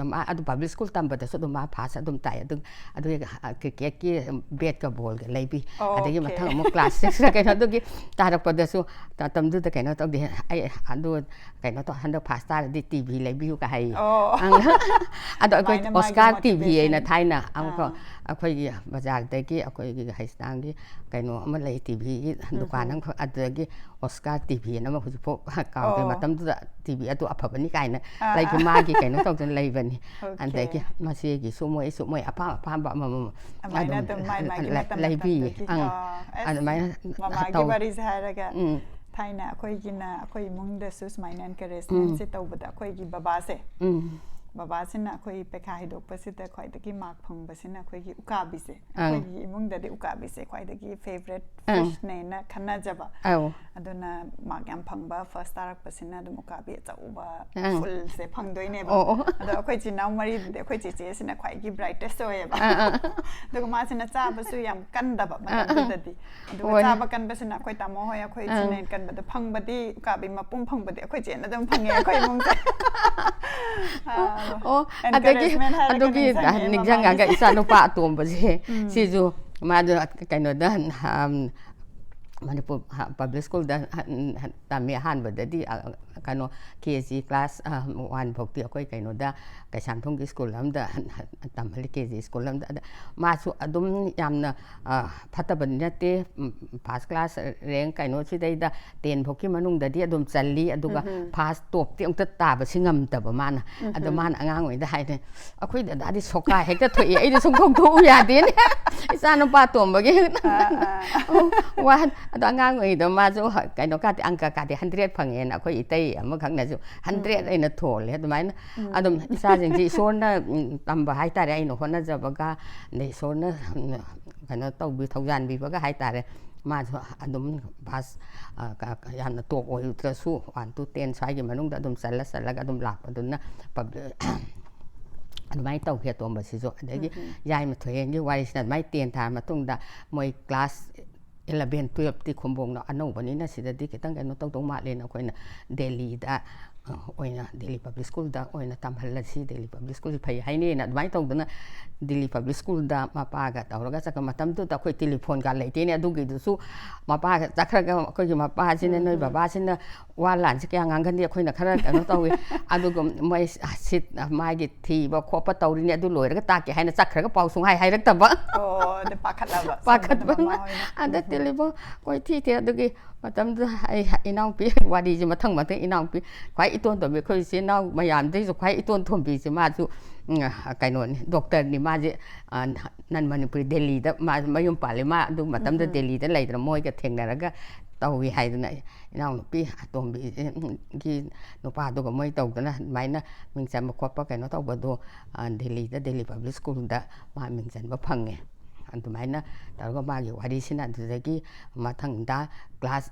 ꯃꯥ ꯑꯗꯨ public school ꯇꯝꯕꯗꯁꯨ ꯑꯗꯨꯝ ꯃꯥ first ꯑꯗꯨꯝ ꯇꯥꯏ꯫ ꯑꯗꯨ, ꯑꯗꯨꯒꯤ, ꯑ, cricketꯀꯤ batꯀ ballꯒ ꯂꯩꯕꯤ꯫ ꯑꯣ, ꯑꯗꯒꯤ okay꯫ ꯃꯊꯪ ꯑꯃꯨꯛ class sixꯀ ꯀꯩꯅꯣ ꯑꯗꯨꯒꯤ ꯇꯥꯔꯛꯄꯗꯁꯨ ꯃꯇꯝꯗꯨꯗ ꯀꯩꯅꯣ ꯇꯧꯗꯦ꯫ ꯑꯩ ꯑꯗꯨ ꯀꯩꯅꯣ ꯇꯧ, "ꯍꯟꯗꯛ first ꯇꯥꯔꯗꯤ TV ꯂꯩꯕꯤꯌꯨ" ꯀ ꯍꯥꯏꯌꯦ꯫ ꯑꯣ꯫ ꯑꯪ꯫ ꯑꯗꯣ ꯑꯩꯈꯣꯏ ꯑꯗꯨꯃꯥꯏꯅ ꯃꯥꯒꯤ Oscar TV motivation꯫ ꯍꯥꯏꯅ ꯊꯥꯏꯅ ꯑꯃꯈꯛ ꯑꯥ꯫ ꯑꯩꯈꯣꯏꯒꯤ ꯕꯖꯥꯔꯗꯒꯤ ꯑꯩꯈꯣꯏꯒꯤ ꯍꯩꯁꯅꯥꯡꯒꯤ ꯀꯩꯅꯣ ꯑꯃ ꯂꯩ, TVꯒꯤ ꯗꯨꯀꯥꯟ ꯑꯃꯈꯛ, ꯑꯗꯨꯗꯒꯤ Oscar TV ꯍꯥꯏꯅ ꯑꯃ ꯍꯧꯖꯤꯛꯐꯥꯎ ꯀꯥꯎꯗꯦ꯫ ꯑꯣ꯫ ꯃꯇꯝꯗꯨꯗ TV ꯑꯗꯨ ꯑꯐꯕꯅꯤ ꯀꯥꯏꯅ ꯑꯥ, ꯂꯩꯈꯤ꯫ ꯑꯥ꯫ ꯃꯥꯒꯤ ꯀꯩꯅꯣ ꯇꯧꯗꯅ ꯂꯩꯕꯅꯤ꯫ Okay꯫ ꯑꯗꯒꯤ ꯃꯆꯦꯒꯤꯁꯨ ꯃꯣꯏꯁꯨ ꯃꯣꯏ ꯑꯄꯥꯝ ꯑꯄꯥꯝꯕ ꯑꯃꯃꯝ ꯑꯗꯨꯃꯥꯏꯅ ꯑꯗꯨꯝ ꯃꯥꯏ ꯃꯥꯒꯤ ꯂ-, ꯃꯇꯝ ꯂꯩꯕꯤꯌꯦ꯫ ꯃꯇꯝꯗꯨꯒꯤ꯫ ꯑꯪ꯫ ꯑꯥ, ꯑꯁ, ꯑꯗꯨꯃꯥꯏꯅ ꯃꯃꯥꯒꯤ ꯇꯧ-, ꯋꯥꯔꯤꯁꯦ ꯍꯥꯏꯔꯒ ꯎꯝ꯫ ꯊꯥꯏꯅ ꯑꯩꯈꯣꯏꯒꯤꯅ, ꯑꯩꯈꯣꯏ ꯏꯃꯨꯡꯗꯁꯨ ꯁꯨꯃꯥꯏꯅ encouragementꯁꯦ ꯇꯧꯕꯗ, ꯑꯩꯈꯣꯏꯒꯤ ꯕꯕꯥꯁꯦ, ꯎꯝ ꯕꯕꯥꯁꯤꯅ ꯑꯩꯈꯣꯏ ꯄꯩꯈꯥ ꯍꯥꯏꯗꯣꯛꯄꯁꯤꯗ ꯈ꯭ꯋꯥꯏꯗꯒꯤ mark ꯐꯪꯕꯁꯤꯅ ꯑꯩꯈꯣꯏꯒꯤ ꯎꯀꯥꯕꯤꯁꯦ꯫ ꯑꯥ꯫ ꯑꯩꯈꯣꯏꯒꯤ ꯏꯃꯨꯡꯗꯗꯤ ꯎꯀꯥꯕꯤꯁꯦ ꯈ꯭ꯋꯥꯏꯗꯒꯤ favourite ꯑꯥ꯫ fishꯅꯦꯅ ꯈꯟꯅꯖꯕ꯫ ꯑꯧ ꯑꯗꯨꯅ mark ꯌꯥꯝ ꯐꯪꯕ, first ꯇꯥꯔꯛꯄꯁꯤꯅ ꯑꯗꯨꯝ ꯎꯀꯥꯕꯤ ꯑꯆꯧꯕ ꯑꯥ꯫ fullꯁꯦ ꯐꯪꯗꯣꯏꯅꯦꯕ꯫ ꯑꯣ, ꯑꯣ꯫ ꯑꯗꯣ ꯑꯩꯈꯣꯏ ꯏꯆꯤꯟ ꯏꯅꯥꯎ ꯃꯔꯤꯗꯨꯗꯤ ꯑꯩꯈꯣꯏ ꯆꯦꯆꯦꯁꯤꯅ ꯈ꯭ꯋꯥꯏꯒꯤ brightest ꯑꯣꯏꯌꯦꯕ꯫ ꯑꯥ, ꯑꯥ꯫ ꯑꯗꯨꯒ ꯃꯥꯁꯤꯅ ꯆꯥꯕꯁꯨ ꯌꯥꯝ ꯀꯟꯗꯕ ꯑꯥ, ꯑꯥ꯫ ꯃꯇꯝꯗꯨꯗꯗꯤ꯫ ꯑꯗꯨꯒ ꯍꯣꯏ꯫ ꯆꯥꯕ ꯀꯟꯕꯁꯤꯅ ꯑꯩꯈꯣꯏ ꯇꯥꯃꯣ ꯍꯣꯏ, ꯑꯩꯈꯣꯏ ꯑꯥ꯫ ꯏꯆꯤꯟ ꯏꯅꯥꯎ ꯀꯟꯕꯗꯣ ꯐꯪꯕꯗꯤ, ꯎꯀꯥꯕꯤ ꯃꯄꯨꯝ ꯐꯪꯕꯗꯤ ꯑꯩꯈꯣꯏ ꯆꯦꯅ ꯑꯗꯨꯝ ꯐꯪꯉꯦ ꯑꯩꯈꯣꯏ ꯏꯃꯨꯡꯁꯦ꯫ ꯑꯥ, ꯑꯣ, ꯑꯗꯒꯤ encouragement ꯍꯥꯏꯔꯒ ꯑꯗꯨꯒꯤ ꯅꯤꯡꯁꯤꯡꯉꯦ ꯅꯤꯡꯁꯤꯡꯉꯒ ꯃꯃꯥꯒꯤ꯫ ꯏꯆꯥ ꯅꯨꯄꯥ ꯑꯇꯣꯝꯕꯁꯦ ꯎꯝ꯫ ꯁꯤꯁꯨ ꯃꯥꯗꯣ ꯀꯩꯅꯣꯗ, ꯎꯝ, ꯃꯅꯤꯄꯨꯔ ꯄꯕ꯭ꯂꯤꯛ ꯁ꯭ꯀꯨꯜꯗ ꯇꯝꯃꯤ ꯑꯍꯥꯟꯕꯗꯗꯤ, ꯑ, ꯀꯩꯅꯣ, ꯀꯦ ꯖꯤ ꯀ꯭ꯂꯥꯁ ꯋꯥꯟ ꯐꯥꯎꯗꯤ ꯑꯩꯈꯣꯏ ꯀꯩꯅꯣꯗ, ꯀꯩꯁꯥꯝꯊꯣꯡꯒꯤ ꯁ꯭ꯀꯨꯜ ꯑꯃꯗ ꯇꯝꯍꯜꯂꯤ, ꯀꯦ ꯖꯤ ꯁ꯭ꯀꯨꯜ ꯑꯃꯗ꯫ ꯑꯗ ꯃꯥꯁꯨ ꯑꯗꯨꯝ ꯌꯥꯝꯅ, ꯑ, ꯐꯠꯇꯕꯗꯤ ꯅꯠꯇꯦ, ꯎꯝ, ꯐꯥꯔꯁ ꯀ꯭ꯂꯥꯁ ꯔꯦꯡ ꯀꯩꯅꯣꯁꯤꯗꯩꯗ ꯇꯦꯟ ꯐꯥꯎꯀꯤ ꯃꯅꯨꯡꯗꯗꯤ ꯑꯗꯨꯝ ꯆꯜꯂꯤ, ꯑꯗꯨꯒ ꯎꯝꯍꯨꯝ꯫ ꯐꯥꯔꯁ ꯇꯣꯞꯇꯤ ꯑꯃꯨꯛꯇ ꯇꯥꯕꯁꯤ ꯉꯝꯗꯕ ꯃꯥꯅ꯫ ꯑꯗꯣ ꯎꯝꯍꯨꯝ꯫ ꯃꯥꯅ ꯑꯉꯥꯡ ꯑꯣꯏꯔꯤꯉꯩꯗ ꯍꯥꯏꯅꯦ, "ꯑꯩꯈꯣꯏ ꯗꯗꯥꯗꯤ ꯁꯣꯀꯥ ꯍꯦꯛꯇ ꯊꯣꯛꯏ, ꯑꯩꯗꯤ ꯁꯨꯡꯊꯣꯛ ꯊꯣꯛꯎ ꯌꯥꯗꯦꯅꯦ, ꯏꯆꯥ ꯅꯨꯄꯥ ꯑꯇꯣꯝꯕꯒꯤ"꯫ ꯑꯥ, ꯑꯥ꯫ ꯋꯥ-, ꯑꯗꯣ ꯑꯉꯥꯡ ꯑꯣꯏꯔꯤꯉꯩꯗ ꯃꯥꯁꯨ ꯍ-, ꯀꯩꯅꯣ ꯀꯥꯇꯤ, ꯑꯪꯀ ꯀꯥꯇꯤ ꯍꯟꯗ꯭ꯔꯦꯠ ꯐꯪꯉꯦꯅ ꯑꯩꯈꯣꯏ ꯏꯇꯩ ꯑꯃꯈꯛꯅꯁꯨ ꯍꯟꯗ꯭ꯔꯦꯠ ꯎꯝ꯫ ꯑꯩꯅ ꯊꯣꯜꯂꯦ꯫ ꯑꯗꯨꯃꯥꯏꯅ ꯎꯝ꯫ ꯑꯗꯨꯝ ꯏꯆꯥꯁꯤꯡꯁꯤ ꯏꯁꯣꯔꯅ, ꯎꯝ, ꯇꯝꯕ ꯍꯥꯏꯇꯥꯔꯦ, ꯑꯩꯅ ꯍꯣꯠꯅꯖꯕꯒ, ꯑꯗꯩ ꯏꯁꯣꯔꯅ, ꯎꯝ, ꯀꯩꯅꯣ ꯇꯧꯕꯤ, ꯊꯧꯖꯥꯟꯕꯤꯕꯒ ꯍꯥꯏꯇꯥꯔꯦ꯫ ꯃꯥꯁꯨ ꯑꯗꯨꯝ ꯐꯥꯔꯁ, ꯑ, ꯀ-, ꯀ-, ꯌꯥꯝꯅ ꯇꯣꯞ ꯑꯣꯏꯗ꯭ꯔꯁꯨ ꯋꯥꯟ ꯇꯨ ꯇꯦꯟ ꯁ꯭ꯋꯥꯏꯒꯤ ꯃꯅꯨꯡꯗ ꯑꯗꯨꯝ ꯆꯜꯂ ꯆꯜꯂꯒ ꯑꯗꯨꯝ ꯂꯥꯛꯄꯗꯨꯅ ꯄꯕ꯭ꯂꯤꯛ ꯑꯗꯨꯃꯥꯏꯅ ꯇꯧꯈꯤ ꯑꯇꯣꯝꯕꯁꯤꯁꯨ꯫ ꯑꯗꯒꯤ ꯎꯝ꯫ ꯌꯥꯏꯃ ꯊꯣꯏꯍꯦꯟꯒꯤ ꯋꯥꯔꯤꯁꯤꯅ ꯑꯗꯨꯃꯥꯏꯅ ꯇꯦꯟ ꯊꯥꯔ ꯃꯇꯨꯡꯗ ꯃꯣꯏ ꯀ꯭ꯂꯥꯁ ꯏꯂꯚꯦꯟ ꯇꯨꯌꯦꯜꯞꯇꯤ ꯈꯨꯝꯕꯣꯡꯅ ꯑꯅꯧꯕꯅꯤꯅ ꯁꯤꯗꯗꯤ ꯈꯤꯇꯪ ꯀꯩꯅꯣ ꯇꯧꯗꯧ ꯃꯥꯜꯂꯦꯅ ꯑꯩꯈꯣꯏꯅ ꯗꯦꯜꯂꯤꯗ, ꯑ, ꯑꯣꯏꯅ, ꯗꯦꯜꯂꯤ ꯄꯕ꯭ꯂꯤꯛ ꯁ꯭ꯀꯨꯜꯗ ꯑꯣꯏꯅ ꯇꯝꯍꯜꯂꯁꯤ, ꯗꯦꯜꯂꯤ ꯄꯕ꯭ꯂꯤꯛ ꯁ꯭ꯀꯨꯜꯁꯤ ꯐꯩ ꯍꯥꯏꯅꯩꯅ ꯑꯗꯨꯃꯥꯏꯅ ꯇꯧꯗꯅ ꯗꯦꯜꯂꯤ ꯄꯕ꯭ꯂꯤꯛ ꯁ꯭ꯀꯨꯜꯗ ꯃꯄꯥꯒ ꯇꯧꯔꯒ ꯆꯠꯈ꯭ꯔ꯫ ꯃꯇꯝꯗꯨꯗ ꯑꯩꯈꯣꯏ ꯇꯦꯂꯤꯐꯣꯟꯒ ꯂꯩꯇꯦꯅꯦ꯫ ꯑꯗꯨꯒꯤꯗꯨꯁꯨ ꯃꯄꯥꯒ ꯆꯠꯈ꯭ꯔꯒ ꯑꯩꯈꯣꯏꯒꯤ ꯃꯄꯥꯁꯤꯅ, "ꯅꯣꯏ ꯎꯝ꯫ ꯕꯕꯥꯁꯤꯅ ꯋꯥ ꯂꯥꯟꯁꯦ ꯀꯌꯥ ꯉꯥꯡꯒꯟꯗꯦ, ꯑꯩꯈꯣꯏꯅ ꯈꯔ ꯀꯩꯅꯣ ꯇꯧꯏ"꯫ ꯑꯗꯨꯒ ꯃꯣꯏ ꯁꯤꯠ ꯃꯥꯒꯤ ꯊꯤꯕ ꯈꯣꯠꯄ ꯇꯧꯔꯤꯅꯤ, ꯑꯗꯨ ꯂꯣꯏꯔꯒ ꯇꯥꯛꯀꯦ ꯍꯥꯏꯅ ꯆꯠꯈ꯭ꯔꯒ ꯄꯥꯎ ꯁꯨꯡꯍꯥꯏ ꯍꯥꯏꯔꯛꯇꯕ꯫ ꯑꯣ, ꯑꯗꯨ ꯄꯥꯈꯠꯂꯕ, ꯄꯥꯈꯠꯄ꯫ ꯁꯣꯝꯗꯅ ꯃꯃꯥ ꯍꯣꯏꯅ꯫ ꯑꯗ ꯎꯝ꯫ ꯇꯦꯂꯤꯐꯣꯟ ꯀꯣꯏꯊꯤ ꯊꯤ꯫ ꯑꯗꯨꯒꯤ ꯃꯇꯝꯗꯨꯗ ꯑꯩ ꯏꯅꯥꯎꯄꯤ, ꯋꯥꯔꯤꯁꯦ ꯃꯊꯪ ꯃꯊꯪ, ꯏꯅꯥꯎꯄꯤ ꯈ꯭ꯋꯥꯏ ꯏꯇꯣꯟ ꯇꯣꯟꯕꯤ, ꯑꯩꯈꯣꯏ ꯏꯆꯤꯜ ꯏꯅꯥꯎ ꯃꯌꯥꯝꯗꯩꯁꯨ ꯈ꯭ꯋꯥꯏ ꯏꯇꯣꯟ ꯊꯣꯟꯕꯤꯁꯦ ꯃꯥꯁꯨ, ꯎꯝ, ꯀꯩꯅꯣꯅꯤ, ꯗꯣꯛꯇꯔꯅꯤ ꯃꯥꯁꯦ꯫ ꯑ, ꯅꯟ ꯃꯅꯤꯄꯨꯔꯤ ꯗꯦꯜꯂꯤꯗ ꯃꯥ ꯃꯌꯨꯝ ꯄꯥꯜꯂꯤ꯫ ꯃꯥ ꯑꯗꯨ ꯃꯇꯝꯗ ꯎꯝ꯫ ꯗꯦꯜꯂꯤꯗ ꯂꯩꯗꯅ ꯃꯣꯏꯒ ꯊꯦꯡꯅꯔꯒ ꯇꯧꯏ ꯍꯥꯏꯗꯅ, ꯏꯅꯥꯎꯅꯨꯄꯤ ꯑꯇꯣꯝꯕꯤꯒꯤ ꯅꯨꯄꯥꯗꯨꯒ ꯃꯣꯏ ꯇꯧꯗꯅ ꯑꯗꯨꯃꯥꯏꯅ ꯃꯤꯡ ꯆꯟꯕ ꯈꯣꯠꯄ ꯀꯩꯅꯣ ꯇꯧꯕꯗꯣ, ꯑ, ꯗꯦꯜꯂꯤꯗ, ꯗꯦꯜꯂꯤ ꯄꯕ꯭ꯂꯤꯛ ꯁ꯭ꯀꯨꯜꯗ ꯃꯥ ꯃꯤꯡ ꯆꯟꯕ ꯐꯪꯉꯦ꯫ ꯑꯗꯨꯃꯥꯏꯅ ꯇꯧꯔꯒ ꯃꯥꯒꯤ ꯋꯥꯔꯤꯁꯤꯅ, ꯑꯗꯨꯗꯒꯤ ꯃꯊꯪꯗ ꯀ꯭ꯂꯥꯁ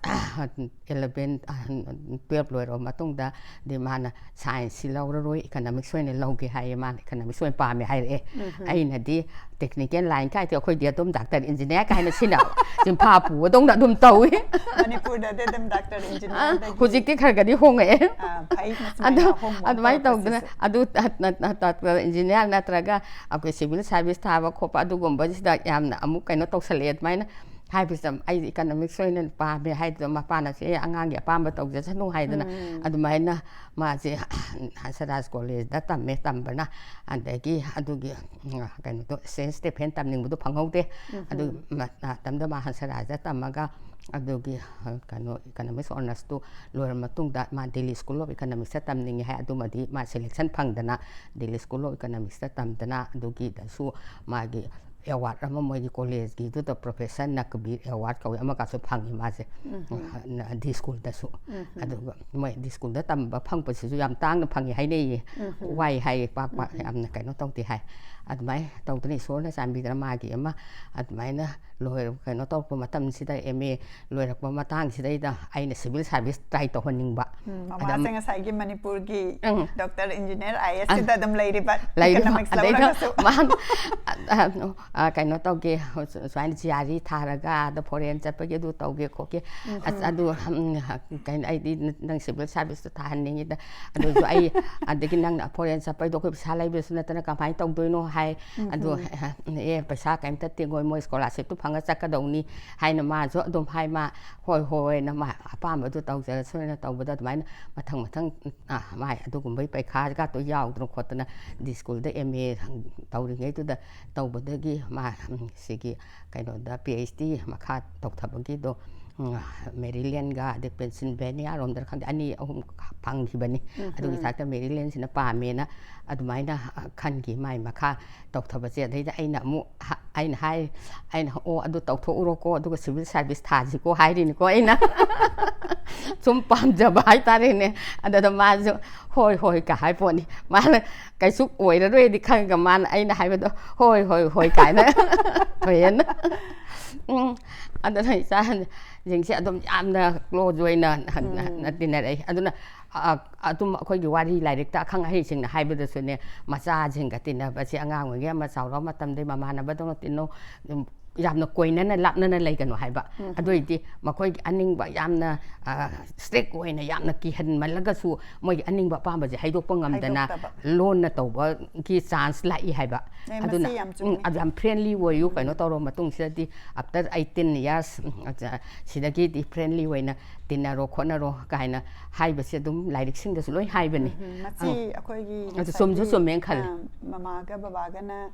ꯑꯦꯂꯚꯦꯟ, ꯇꯨꯌꯦꯜꯞ ꯂꯣꯏꯔꯕ ꯃꯇꯨꯡꯗꯗꯤ ꯃꯥꯅ ꯁꯥꯏꯟꯁꯁꯤ ꯂꯧꯔꯔꯣꯏ, ꯏꯀꯅꯣꯃꯤꯛꯁ ꯑꯣꯏꯅ ꯂꯧꯒꯦ ꯍꯥꯏꯌꯦ꯫ ꯃꯥꯅ ꯏꯀꯅꯣꯃꯤꯛꯁ ꯑꯣꯏꯅ ꯄꯥꯝꯃꯦ ꯍꯥꯏꯔꯛꯑꯦ꯫ ꯑꯩꯅꯗꯤ ꯇꯦꯛꯅꯤꯀꯦꯜ ꯂꯥꯏꯟ ꯀꯥꯏꯗꯦ, ꯑꯩꯈꯣꯏꯗꯤ ꯑꯗꯨꯝ ꯗꯥꯛꯇꯔ ꯏꯟꯖꯤꯅꯤꯌꯥꯔ ꯀꯥꯏꯅ ꯁꯤꯅ ꯆꯤꯟꯐꯥ ꯄꯨꯕꯗꯧꯅ ꯑꯗꯨꯝ ꯇꯧꯏ꯫ ꯃꯅꯤꯄꯨꯔꯗꯗꯤ ꯑꯗꯨꯝ ꯗꯥꯛꯇꯔ ꯏꯟꯖꯤꯅꯤꯌꯥꯔꯗꯒꯤ ꯍꯧꯖꯤꯛꯇꯤ ꯈꯔ ꯈꯔꯗꯤ ꯍꯣꯡꯉꯛꯑꯦ꯫ ꯑꯥ, ꯐꯩ, ꯃꯁꯨꯃꯥꯏꯅ ꯑꯗꯣ ꯑꯍꯣꯡꯕ ꯑꯃ ꯑꯗꯨꯃꯥꯏꯅ ꯇꯧꯗꯅ ꯇꯧꯔꯛꯄꯁꯤꯁꯨ꯫ ꯑꯗꯨ ꯗꯥꯛꯇꯔ ꯏꯟꯖꯤꯅꯤꯌꯥꯔ ꯅꯠꯇ꯭ꯔꯒ ꯑꯩꯈꯣꯏ ꯁꯤꯚꯤꯜ ꯁꯥꯔꯚꯤꯁ ꯊꯥꯕ ꯈꯣꯠꯄ ꯑꯗꯨꯒꯨꯝꯕꯁꯤꯗ ꯌꯥꯝꯅ ꯑꯃꯨꯛ ꯀꯩꯅꯣ ꯇꯧꯁꯜꯂꯛꯑꯦ꯫ ꯑꯗꯨꯃꯥꯏꯅ ꯍꯥꯏꯕꯁꯤꯗ ꯑꯩꯗꯤ ꯏꯀꯅꯣꯃꯤꯛꯁ ꯑꯣꯏꯅ ꯄꯥꯝꯃꯦ ꯍꯥꯏꯗꯨꯗ ꯃꯄꯥꯅꯁꯨ "ꯑꯦ, ꯑꯉꯥꯡꯒꯤ ꯑꯄꯥꯝꯕ ꯇꯧꯖꯁꯅꯨ" ꯍꯥꯏꯗꯅ ꯑꯗꯨꯃꯥꯏꯅ ꯃꯥꯁꯦ ꯍꯟꯁꯔꯥꯖ ꯀꯣꯂꯦꯖꯇ ꯇꯝꯃꯦ꯫ ꯇꯝꯕꯅ ꯑꯗꯒꯤ ꯑꯗꯨꯒꯤ, ꯎꯝ, ꯀꯩꯅꯣꯗꯣ, ꯁꯦꯟꯠ ꯁ꯭ꯇꯦꯐꯦꯟ ꯇꯝꯅꯤꯡꯕꯗꯣ ꯐꯪꯍꯧꯗꯦ꯫ ꯑꯗꯨ ꯃꯇꯝꯗ ꯃꯥ ꯍꯟꯁꯔꯥꯖꯇ ꯇꯝꯃꯒ ꯑꯗꯨꯒꯤ, ꯑ, ꯀꯩꯅꯣ, ꯏꯀꯅꯣꯃꯤꯛꯁ ꯑꯣꯅꯔꯁꯇꯨ ꯂꯣꯏꯔ ꯃꯇꯨꯡꯗ ꯃꯥ ꯗꯦꯜꯂꯤ ꯁ꯭ꯀꯨꯜ ꯑꯣꯐ ꯏꯀꯅꯣꯃꯤꯛꯁꯇ ꯇꯝꯅꯤꯡꯉꯦ ꯍꯥꯏ꯫ ꯑꯗꯨꯃꯗꯤ ꯃꯥ ꯁꯦꯂꯦꯛꯁꯟ ꯐꯪꯗꯅ ꯗꯦꯜꯂꯤ ꯁ꯭ꯀꯨꯜ ꯑꯣꯐ ꯏꯀꯅꯣꯃꯤꯛꯁꯇ ꯇꯝꯗꯅ ꯑꯗꯨꯒꯤꯗꯁꯨ ꯃꯥꯒꯤ ꯑꯦꯋꯥꯔꯗ ꯑꯃ ꯃꯣꯏꯒꯤ ꯀꯣꯂꯦꯖꯀꯤꯗꯨꯗ ꯄ꯭ꯔꯣꯐꯦꯁꯔ ꯅꯀꯕꯤꯔ ꯑꯦꯋꯥꯔꯗ ꯀꯧꯏ ꯑꯃꯒꯁꯨ ꯐꯪꯉꯤ ꯃꯥꯁꯦ꯫ ꯗꯤ ꯁ꯭ꯀꯨꯜꯗꯁꯨ꯫ ꯑꯗꯨꯒ ꯃꯣꯏ ꯗꯤ ꯁ꯭ꯀꯨꯜꯗ ꯇꯝꯕ ꯐꯪꯕꯁꯤꯁꯨ ꯌꯥꯝ ꯇꯥꯡꯅ ꯐꯪꯉꯤ ꯍꯥꯏꯅꯩꯌꯦ꯫ ꯋꯥꯏ ꯍꯥꯏꯌꯦ, ꯄꯥꯛ ꯄꯥꯛ ꯌꯥꯝꯅ ꯀꯩꯅꯣ ꯇꯧꯗꯦ ꯍꯥꯏ꯫ ꯑꯗꯨꯃꯥꯏꯅ ꯇꯧꯗꯅ ꯏꯁꯣꯔꯅ ꯆꯥꯟꯕꯤꯗꯅ ꯃꯥꯒꯤ ꯑꯃ ꯑꯗꯨꯃꯥꯏꯅ ꯂꯣꯏꯔ-, ꯀꯩꯅꯣ ꯇꯧꯔꯛꯄ ꯃꯇꯝꯁꯤꯗ, ꯑꯦꯝ ꯑꯦ ꯂꯣꯏꯔꯛꯄ ꯃꯇꯥꯡꯁꯤꯗꯩꯗ ꯑꯩꯅ ꯁꯤꯚꯤꯜ ꯁꯥꯔꯚꯤꯁ ꯇ꯭ꯔꯥꯏ ꯇꯧꯍꯟꯅꯤꯡꯕ꯫ ꯎꯝ, ꯑꯗ ꯃꯃꯥꯁꯦ ꯉꯁꯥꯏꯒꯤ ꯃꯅꯤꯄꯨꯔꯒꯤ ꯎꯝ꯫ ꯗꯣꯛꯇꯔ ꯏꯟꯖꯤꯅꯤꯌꯥꯔ, ꯑꯥꯏ ꯑꯦꯁ ꯁꯤꯗ ꯑꯗꯨꯝ ꯂꯩꯔꯤꯕ, ꯂꯩꯔꯤꯕ꯫ ꯏꯀꯅꯣꯃꯤꯛꯁ ꯑꯗꯩꯗ ꯂꯧꯔꯒꯁꯨ꯫ ꯃꯥ, ꯑ, ꯑ, ꯑ, ꯀꯩꯅꯣ ꯇꯧꯒꯦ, ꯁꯨꯃꯥꯏꯅ ꯖꯤ ꯑꯥꯔ ꯏ ꯊꯥꯔꯒ ꯑꯥꯗ ꯐꯣꯔꯦꯟ ꯆꯠꯄꯒꯤ ꯑꯗꯨ ꯇꯧꯒꯦ ꯈꯣꯠꯀꯦ꯫ ꯑꯁ, ꯑꯗꯨ, ꯎꯝ, ꯀꯩꯅꯣ, ꯑꯩꯗꯤ ꯅꯪ ꯁꯤꯚꯤꯜ ꯁꯥꯔꯚꯤꯁꯇ ꯊꯥꯍꯟꯅꯤꯡꯉꯤꯗ꯫ ꯑꯗꯨꯁꯨ ꯑꯩ, ꯑꯗꯒꯤ ꯅꯪꯅ ꯐꯣꯔꯦꯟ ꯆꯠꯄꯩꯗꯣ ꯑꯩꯈꯣꯏ ꯄꯩꯁꯥ ꯂꯩꯕꯁꯨ ꯅꯠꯇꯅ ꯀꯃꯥꯏꯅ ꯇꯧꯗꯣꯏꯅꯣ ꯍꯥꯏ꯫ ꯑꯗꯨ, ꯑꯦ, ꯄꯩꯁꯥ ꯀꯩꯝꯇ ꯇꯤꯡꯉꯣꯏ, ꯃꯣꯏ ꯁ꯭ꯀꯣꯂꯥꯔꯁꯤꯞꯇꯨ ꯐꯪꯉ ꯆꯠꯀꯗꯧꯅꯤ ꯍꯥꯏꯅ ꯃꯥꯁꯨ ꯑꯗꯨꯝ ꯍꯥꯏ꯫ ꯃꯥ, "ꯍꯣꯏ, ꯍꯣꯏ" ꯍꯥꯏꯅ ꯃꯥ ꯑꯄꯥꯝꯕꯗꯨ ꯇꯧꯖꯔꯁꯅꯨꯅ ꯇꯧꯕꯗ ꯑꯗꯨꯃꯥꯏꯅ ꯃꯊꯪ ꯃꯊꯪ, ꯑ, ꯃꯥꯏ ꯑꯗꯨꯒꯨꯝꯕꯒꯤ ꯄꯩꯈꯥꯒꯇꯣ ꯌꯥꯎꯗꯅ ꯈꯣꯠꯇꯅ ꯗꯤ ꯁ꯭ꯀꯨꯜꯗ ꯑꯦꯝ ꯑꯦ ꯇꯧꯔꯤꯉꯩꯗꯨꯗ ꯇꯧꯕꯗꯒꯤ ꯃꯥ, ꯎꯝ, ꯁꯤꯒꯤ ꯀꯩꯅꯣꯗ ꯄꯤ ꯑꯩꯆ ꯗꯤ ꯃꯈꯥ ꯇꯧꯊꯕꯒꯤꯗꯣ ꯎꯝ, ꯃꯦꯔꯤꯂꯦꯟꯒ ꯑꯗꯩ ꯄꯦꯟꯁꯤꯜꯚꯦꯅꯤꯌꯥ ꯔꯣꯝꯗꯔ ꯈꯪꯗꯦ, ꯑꯅꯤ ꯑꯍꯨꯝ ꯐꯪꯈꯤꯕꯅꯤ꯫ ꯑꯗꯨꯒꯤ ꯊꯥꯛꯇ ꯃꯦꯔꯤꯂꯦꯟꯁꯤꯅ ꯄꯥꯝꯃꯦꯅ ꯑꯗꯨꯃꯥꯏꯅ, ꯑ, ꯈꯟꯈꯤ꯫ ꯃꯥꯏ ꯃꯈꯥ ꯇꯧꯊꯕꯁꯦ꯫ ꯑꯗꯩꯗ ꯑꯩꯅ ꯑꯃꯨꯛ ꯍ-, ꯑꯩꯅ ꯍꯥꯏ, ꯑꯩꯅ, "ꯑꯣ, ꯑꯗꯨ ꯇꯧꯊꯣꯛꯎꯔꯣꯀꯣ, ꯑꯗꯨꯒ ꯁꯤꯚꯤꯜ ꯁꯥꯔꯚꯤꯁ ꯊꯥꯁꯤꯀꯣ" ꯍꯥꯏꯔꯤꯅꯤꯀꯣ ꯑꯩꯅ꯫ ꯁꯨꯝ ꯄꯥꯝꯖꯕ ꯍꯥꯏꯇꯥꯔꯦꯅꯦ꯫ ꯑꯗꯨꯗ ꯃꯥꯁꯨ "ꯍꯣꯏ, ꯍꯣꯏ" ꯀ ꯍꯥꯏ ꯄꯣꯠꯅꯤ꯫ ꯃꯥꯅ ꯀꯩꯁꯨ ꯑꯣꯏꯔꯔꯣꯏꯗꯤ ꯈꯪꯉꯒ ꯃꯥꯅ ꯑꯩꯅ ꯍꯥꯏꯕꯗꯣ "ꯍꯣꯏ, ꯍꯣꯏ, ꯍꯣꯏ" ꯀꯥꯏꯅ ꯊꯣꯏꯍꯦꯟꯅ꯫ ꯎꯝ, ꯑꯗꯨꯅ ꯏꯆꯥꯁꯤꯡꯁꯦ ꯑꯗꯨꯝ ꯌꯥꯝꯅ ꯀ꯭ꯂꯣꯖ ꯑꯣꯏꯅ ꯍꯟ-, ꯍꯟꯅ ꯇꯤꯟꯅꯔꯛꯏ꯫ ꯑꯗꯨꯅ, ꯑ, ꯑꯗꯨꯝ ꯑꯩꯈꯣꯏꯒꯤ ꯋꯥꯔꯤ ꯂꯥꯏꯔꯤꯛꯇ ꯑꯈꯪ ꯑꯍꯩꯁꯤꯡꯅ ꯍꯥꯏꯕꯗꯁꯨꯅꯦ, ꯃꯆꯥꯁꯤꯡꯒ ꯇꯤꯟꯅꯕꯁꯦ ꯑꯉꯥꯡ ꯑꯣꯏꯔꯤꯉꯩ ꯑꯃ ꯆꯥꯎꯔꯕ ꯃꯇꯝꯗ ꯃꯃꯥꯟꯅꯕꯗꯧꯅ ꯇꯤꯟꯅꯧ, ꯑꯗꯨꯝ ꯌꯥꯝꯅ ꯀꯣꯏꯅꯅ ꯂꯥꯞꯅꯅ ꯂꯩꯒꯅꯨ ꯍꯥꯏꯕ꯫ ꯑꯗꯨ ꯑꯣꯏꯔꯗꯤ ꯃꯈꯣꯏꯒꯤ ꯑꯅꯤꯡꯕ ꯌꯥꯝꯅ, ꯑ, ꯁ꯭ꯇ꯭ꯔꯤꯛ ꯑꯣꯏꯅ ꯌꯥꯝꯅ ꯀꯤꯍꯟꯃꯜꯂꯒꯁꯨ ꯃꯣꯏꯒꯤ ꯑꯅꯤꯡꯕ ꯑꯄꯥꯝꯕꯁꯦ ꯍꯩꯗꯣꯛꯄ ꯉꯝꯗꯅ ꯍꯩꯗꯣꯛꯇꯕ꯫ ꯂꯣꯟꯅ ꯇꯧꯕꯒꯤ ꯆꯥꯟꯁ ꯂꯥꯛꯏ ꯍꯥꯏꯕ꯫ ꯑꯦ, ꯑꯗꯨꯅ, ꯃꯁꯤ ꯌꯥꯝ ꯆꯨꯝꯃꯤ꯫ ꯎꯝ, ꯑꯗꯨ ꯌꯥꯝ ꯐ꯭ꯔꯦꯟꯂꯤ ꯑꯣꯏꯌꯨ꯫ ꯀꯩꯅꯣ ꯇꯧꯔꯕ ꯃꯇꯨꯡꯁꯤꯗꯗꯤ, after eighteen years, ꯎꯝ, ꯑ, ꯁꯤꯗꯒꯤꯗꯤ ꯐ꯭ꯔꯦꯟꯂꯤ ꯑꯣꯏꯅ ꯇꯤꯟꯅꯔꯣ ꯈꯣꯠꯅꯔꯣ ꯀꯥꯏꯅ ꯍꯥꯏꯕꯁꯦ ꯑꯗꯨꯝ ꯂꯥꯏꯔꯤꯛꯁꯤꯡꯗꯁꯨ ꯂꯣꯏ ꯍꯥꯏꯕꯅꯤ꯫ ꯎꯝ, ꯃꯁꯤ ꯑꯪ꯫ ꯑꯩꯈꯣꯏꯒꯤ ꯑꯗꯨ ꯆꯨꯝꯁꯨ ꯉꯁꯥꯏꯒꯤ, ꯆꯨꯝꯃꯦꯅ ꯈꯜꯂꯤ꯫ ꯑ, ꯃꯃꯥꯒ ꯕꯕꯥꯒꯅ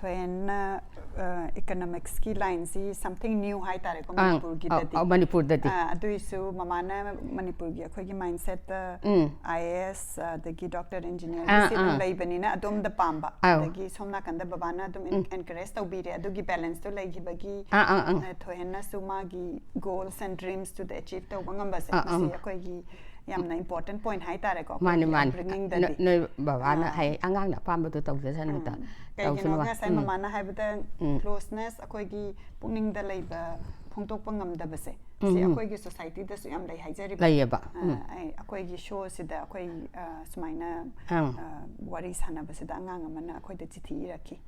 ꯊꯣꯏꯅ, ꯑ, ꯏꯀꯣꯅꯣꯃꯤꯛꯁꯀꯤ ꯂꯥꯏꯟꯁꯤ something new ꯍꯥꯏꯇꯥꯔꯦꯀꯣ ꯑꯪ, ꯃꯅꯤꯄꯨꯔꯒꯤꯗꯗꯤ꯫ ꯑ, ꯑ, ꯃꯅꯤꯄꯨꯔꯗꯗꯤ꯫ ꯑ, ꯑꯗꯨꯏꯁꯨ ꯃꯃꯥꯅ ꯃꯅꯤꯄꯨꯔꯒꯤ ꯑꯩꯈꯣꯏꯒꯤ ꯃꯥꯏꯟꯁꯦꯠꯇ ꯎꯝ꯫ ꯑꯥꯏ ꯑꯦ ꯑꯦꯁ ꯑꯗꯒꯤ ꯗꯣꯛꯇꯔ ꯑꯥ, ꯏꯟꯖꯤꯅꯤꯌꯥꯔꯒꯤꯁꯤ ꯑꯗꯨꯝ ꯑꯥ꯫ ꯂꯩꯕꯅꯤꯅ ꯑꯗꯣꯝꯗ ꯄꯥꯝꯕ꯫ ꯑꯧ꯫ ꯑꯗꯒꯤ ꯁꯣꯝ ꯅꯥꯀꯟꯗ ꯕꯕꯥꯅ ꯑꯗꯨꯝ ꯎꯝ꯫ ꯑꯦꯟꯀꯔꯦꯖ ꯇꯧꯕꯤꯔꯦ꯫ ꯑꯗꯨꯒꯤ ꯕꯦꯂꯦꯟꯁꯇꯣ ꯂꯩꯈꯤꯕꯒꯤ ꯑꯥ, ꯑꯥ, ꯑꯥ꯫ ꯑ, ꯊꯣꯏꯍꯦꯟꯅꯁꯨ ꯃꯥꯒꯤ goals and dreamsꯇꯨꯗ achieve ꯇꯧꯕ ꯉꯝꯕꯁꯦ꯫ ꯑꯥ, ꯃꯁꯤ ꯑꯥ꯫ ꯑꯩꯈꯣꯏꯒꯤ ꯌꯥꯝꯅ important point ꯍꯥꯏꯇꯥꯔꯦꯀꯣ, ꯃꯥꯅꯤ, ꯑꯩꯈꯣꯏꯒꯤ ꯃꯥꯅꯤ꯫ Upbringingꯗꯗꯤ꯫ ꯅ-, ꯅꯣꯏ ꯕꯕꯥꯅ ꯑꯥ꯫ ꯍꯥꯏ, "ꯑꯉꯥꯡꯅ ꯑꯄꯥꯝꯕꯗꯣ ꯇꯧꯖꯁꯅꯨꯗ, ꯎꯝ꯫ ꯀꯩꯒꯤꯅꯣ ꯇꯧꯁꯅꯨ"꯫ ꯉꯁꯥꯏ ꯎꯝ꯫ ꯃꯃꯥꯅ ꯍꯥꯏꯕꯗ ꯎꯝ꯫ Closeness, ꯑꯩꯈꯣꯏꯒꯤ ꯄꯨꯛꯅꯤꯡꯗ ꯂꯩꯕ ꯐꯣꯡꯗꯣꯛꯄ ꯉꯝꯗꯕꯁꯦ, ꯎꯝ, ꯁꯤ ꯎꯝ꯫ ꯑꯩꯈꯣꯏꯒꯤ societyꯗꯁꯨ ꯌꯥꯝ ꯂꯩ ꯍꯥꯏꯖꯔꯤꯕ꯫ ꯂꯩꯌꯦꯕ꯫ ꯑꯥ, ꯎꯝ꯫ ꯑꯩ, ꯑꯩꯈꯣꯏꯒꯤ showꯁꯤꯗ ꯑꯩꯈꯣꯏ, ꯑꯥ, ꯁꯨꯃꯥꯏꯅ, ꯑꯪ꯫ ꯑꯥ, ꯋꯥꯔꯤ ꯁꯥꯟꯅꯕꯁꯤꯗ ꯑꯉꯥꯡ ꯑꯃꯅ ꯑꯩꯈꯣꯏꯗ ꯆꯤꯊꯤ ꯏꯔꯛꯈꯤ꯫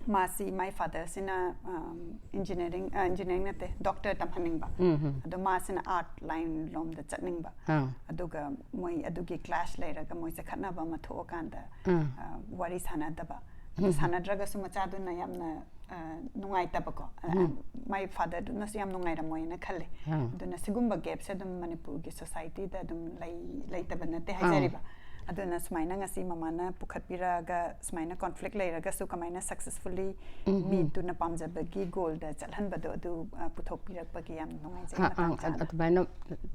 ꯃꯥꯁꯤ, my fatherꯁꯤꯅ, ꯑꯝ, engineering, ꯑ, engineering ꯅꯠꯇꯦ, ꯗꯣꯛꯇꯔ ꯇꯝꯍꯟꯅꯤꯡꯕ꯫ ꯎꯝ, ꯎꯝ꯫ ꯑꯗꯣ ꯃꯥꯁꯤꯅ art line ꯂꯣꯝꯗ ꯆꯠꯅꯤꯡꯕ꯫ ꯑꯥ꯫ ꯑꯗꯨꯒ ꯃꯣꯏ ꯑꯗꯨꯒꯤ clash ꯂꯩꯔꯒ ꯃꯣꯏꯁꯦ ꯈꯠꯅꯕ ꯑꯃ ꯊꯣꯛꯑꯀꯥꯟꯗ, ꯑꯥ꯫ ꯑ, ꯋꯥꯔꯤ ꯁꯥꯟꯅꯗꯕ꯫ ꯑꯗꯨ ꯎꯝ꯫ ꯁꯥꯟꯅꯗ꯭ꯔꯒꯁꯨ ꯃꯆꯥꯗꯨꯅ ꯌꯥꯝꯅ, ꯑ, ꯅꯨꯡꯉꯥꯏꯇꯕꯀꯣ꯫ ꯑ, ꯎꯝ꯫ My fatherꯗꯨꯅꯁꯨ ꯌꯥꯝ ꯅꯨꯡꯉꯥꯏꯔꯝꯃꯣꯏꯅ ꯈꯜꯂꯦ꯫ ꯑꯥ꯫ ꯑꯗꯨꯅ ꯁꯤꯒꯨꯝꯕ gapꯁꯦ ꯑꯗꯨꯝ ꯃꯅꯤꯄꯨꯔꯒꯤ societyꯗ ꯑꯗꯨꯝ ꯂꯩ-, ꯂꯩꯇꯕ ꯅꯠꯇꯦ ꯑꯥ꯫ ꯍꯥꯏꯖꯔꯤꯕ꯫ ꯑꯗꯨꯅ ꯁꯨꯃꯥꯏꯅ ꯉꯁꯤ ꯃꯃꯥꯅ ꯄꯨꯈꯠꯄꯤꯔꯛꯑꯒ ꯁꯨꯃꯥꯏꯅ ꯀꯣꯟꯐ꯭ꯂꯤꯛ ꯂꯩꯔꯒꯁꯨ ꯀꯃꯥꯏꯅ ꯁꯛꯁꯦꯁꯐꯨꯜꯂꯤ ꯃꯤꯗꯨꯅ ꯄꯥꯝꯖꯕꯒꯤ ꯒꯣꯜꯗ ꯆꯠꯍꯟꯕꯗꯣ ꯑꯗꯨ ꯄꯨꯊꯣꯛꯄꯤꯔꯛꯄꯒꯤ ꯌꯥꯝ ꯅꯨꯡꯉꯥꯏꯖꯩ꯫ ꯃꯇꯥꯡ ꯆꯥꯅ ꯑꯗꯨꯃꯥꯏꯅ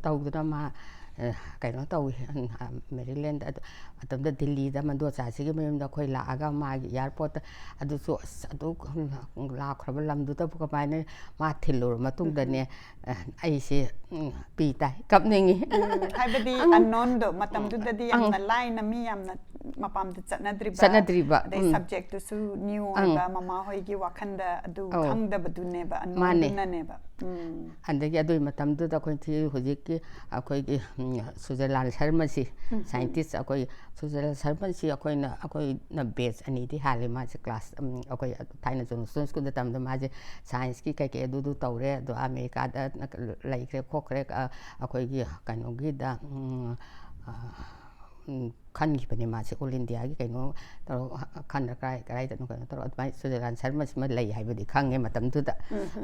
ꯇꯧꯗꯅ ꯃꯥ ꯀꯩꯅꯣ ꯇꯧꯏ꯫ ꯃꯦꯔꯤꯂꯦꯟꯗ ꯑꯗꯨ ꯃꯇꯝꯗ ꯗꯤꯜꯂꯤꯗ ꯃꯟꯗꯣꯆꯥꯁꯤꯒꯤ ꯃꯌꯨꯝꯗ ꯑꯩꯈꯣꯏ ꯂꯥꯛꯑꯒ ꯃꯥꯒꯤ ꯑꯦꯌꯥꯔꯄꯣꯔꯠꯇ ꯑꯗꯨꯁꯨ ꯑꯁ ꯑꯗꯨ ꯂꯥꯛꯈ꯭ꯔꯕ ꯂꯝꯗꯨꯗꯕꯨ ꯀꯃꯥꯏꯅ ꯃꯥ ꯊꯤꯜꯂꯨꯔ ꯃꯇꯨꯡꯗꯅꯦ ꯑꯩꯁꯦ ꯄꯤ ꯇꯥꯏ, ꯀꯞꯅꯤꯡꯉꯤ꯫ ꯍꯥꯏꯕꯗꯤ ꯑꯟꯅꯣꯟꯗꯣ ꯃꯇꯝꯗꯨꯗꯗꯤ ꯌꯥꯝꯅ ꯂꯥꯏꯅ ꯃꯤ ꯌꯥꯝꯅ ꯃꯄꯥꯝꯗ ꯆꯠꯅꯗ꯭ꯔꯤꯕ ꯆꯠꯅꯗ꯭ꯔꯤꯕ, ꯑꯗꯩ ꯎꯝ꯫ ꯁꯕꯖꯦꯛꯇꯨꯁꯨ ꯅ꯭ꯌꯨ ꯑꯣꯏꯕ ꯃꯃꯥ ꯍꯣꯏꯒꯤ ꯋꯥꯈꯟꯗ ꯑꯗꯨ ꯑꯧ꯫ ꯈꯪꯗꯕꯗꯨꯅꯦꯕ ꯃꯥꯅꯦ꯫ ꯑꯟꯅꯣꯟꯗꯨꯅꯅꯦꯕ꯫ ꯎꯝ꯫ ꯑꯗꯒꯤ ꯑꯗꯨꯒꯤ ꯃꯇꯝꯗꯨꯗ ꯑꯩꯈꯣꯏ ꯊꯤ ꯍꯧꯖꯤꯛꯀꯤ ꯑꯩꯈꯣꯏꯒꯤ ꯎꯝ, ꯁꯨꯖꯂꯥꯜ ꯁꯔꯃꯁꯤ, ꯁꯥꯏꯟꯇꯤꯁ ꯑꯩꯈꯣꯏ ꯁꯨꯖꯂꯥꯜ ꯁꯔꯃꯁꯤ ꯑꯩꯈꯣꯏꯅ ꯑꯩꯈꯣꯏꯅ ꯕꯦꯆ ꯑꯅꯤꯗꯤ ꯍꯥꯜꯂꯤ꯫ ꯃꯥꯁꯦ ꯀ꯭ꯂꯥꯁ ꯎꯝ, ꯑꯩꯈꯣꯏ ꯊꯥꯏꯅ ꯖꯣꯟꯁꯇꯣꯟ ꯁ꯭ꯀꯨꯜꯗ ꯇꯝꯕꯗ ꯃꯥꯁꯦ ꯁꯥꯏꯟꯁꯀꯤ ꯀꯩꯀꯩ ꯑꯗꯨꯗꯨ ꯇꯧꯔꯦ꯫ ꯑꯗꯣ ꯑꯃꯦꯔꯤꯀꯥꯗ ꯂꯩꯈ꯭ꯔꯦ ꯈꯣꯠꯈ꯭ꯔꯦ꯫ ꯑ, ꯑꯩꯈꯣꯏꯒꯤ ꯀꯩꯅꯣꯒꯤꯗ ꯎꯝ, ꯑ, ꯎꯝ, ꯈꯟꯈꯤꯕꯅꯤ ꯃꯥꯁꯦ ꯑꯣꯜ ꯏꯟꯗꯤꯌꯥꯒꯤ ꯀꯩꯅꯣ ꯇꯧꯔꯒ ꯈꯟꯗ ꯀꯔꯥꯏ ꯀꯗꯥꯏꯗꯅꯣ ꯀꯩꯅꯣ ꯇꯧꯔꯒ ꯑꯗꯨꯃꯥꯏꯅ ꯁꯨꯖꯂꯥꯜ ꯁꯔꯃꯁꯤꯃ ꯂꯩ ꯍꯥꯏꯕꯗꯤ ꯈꯪꯉꯦ ꯃꯇꯝꯗꯨꯗ꯫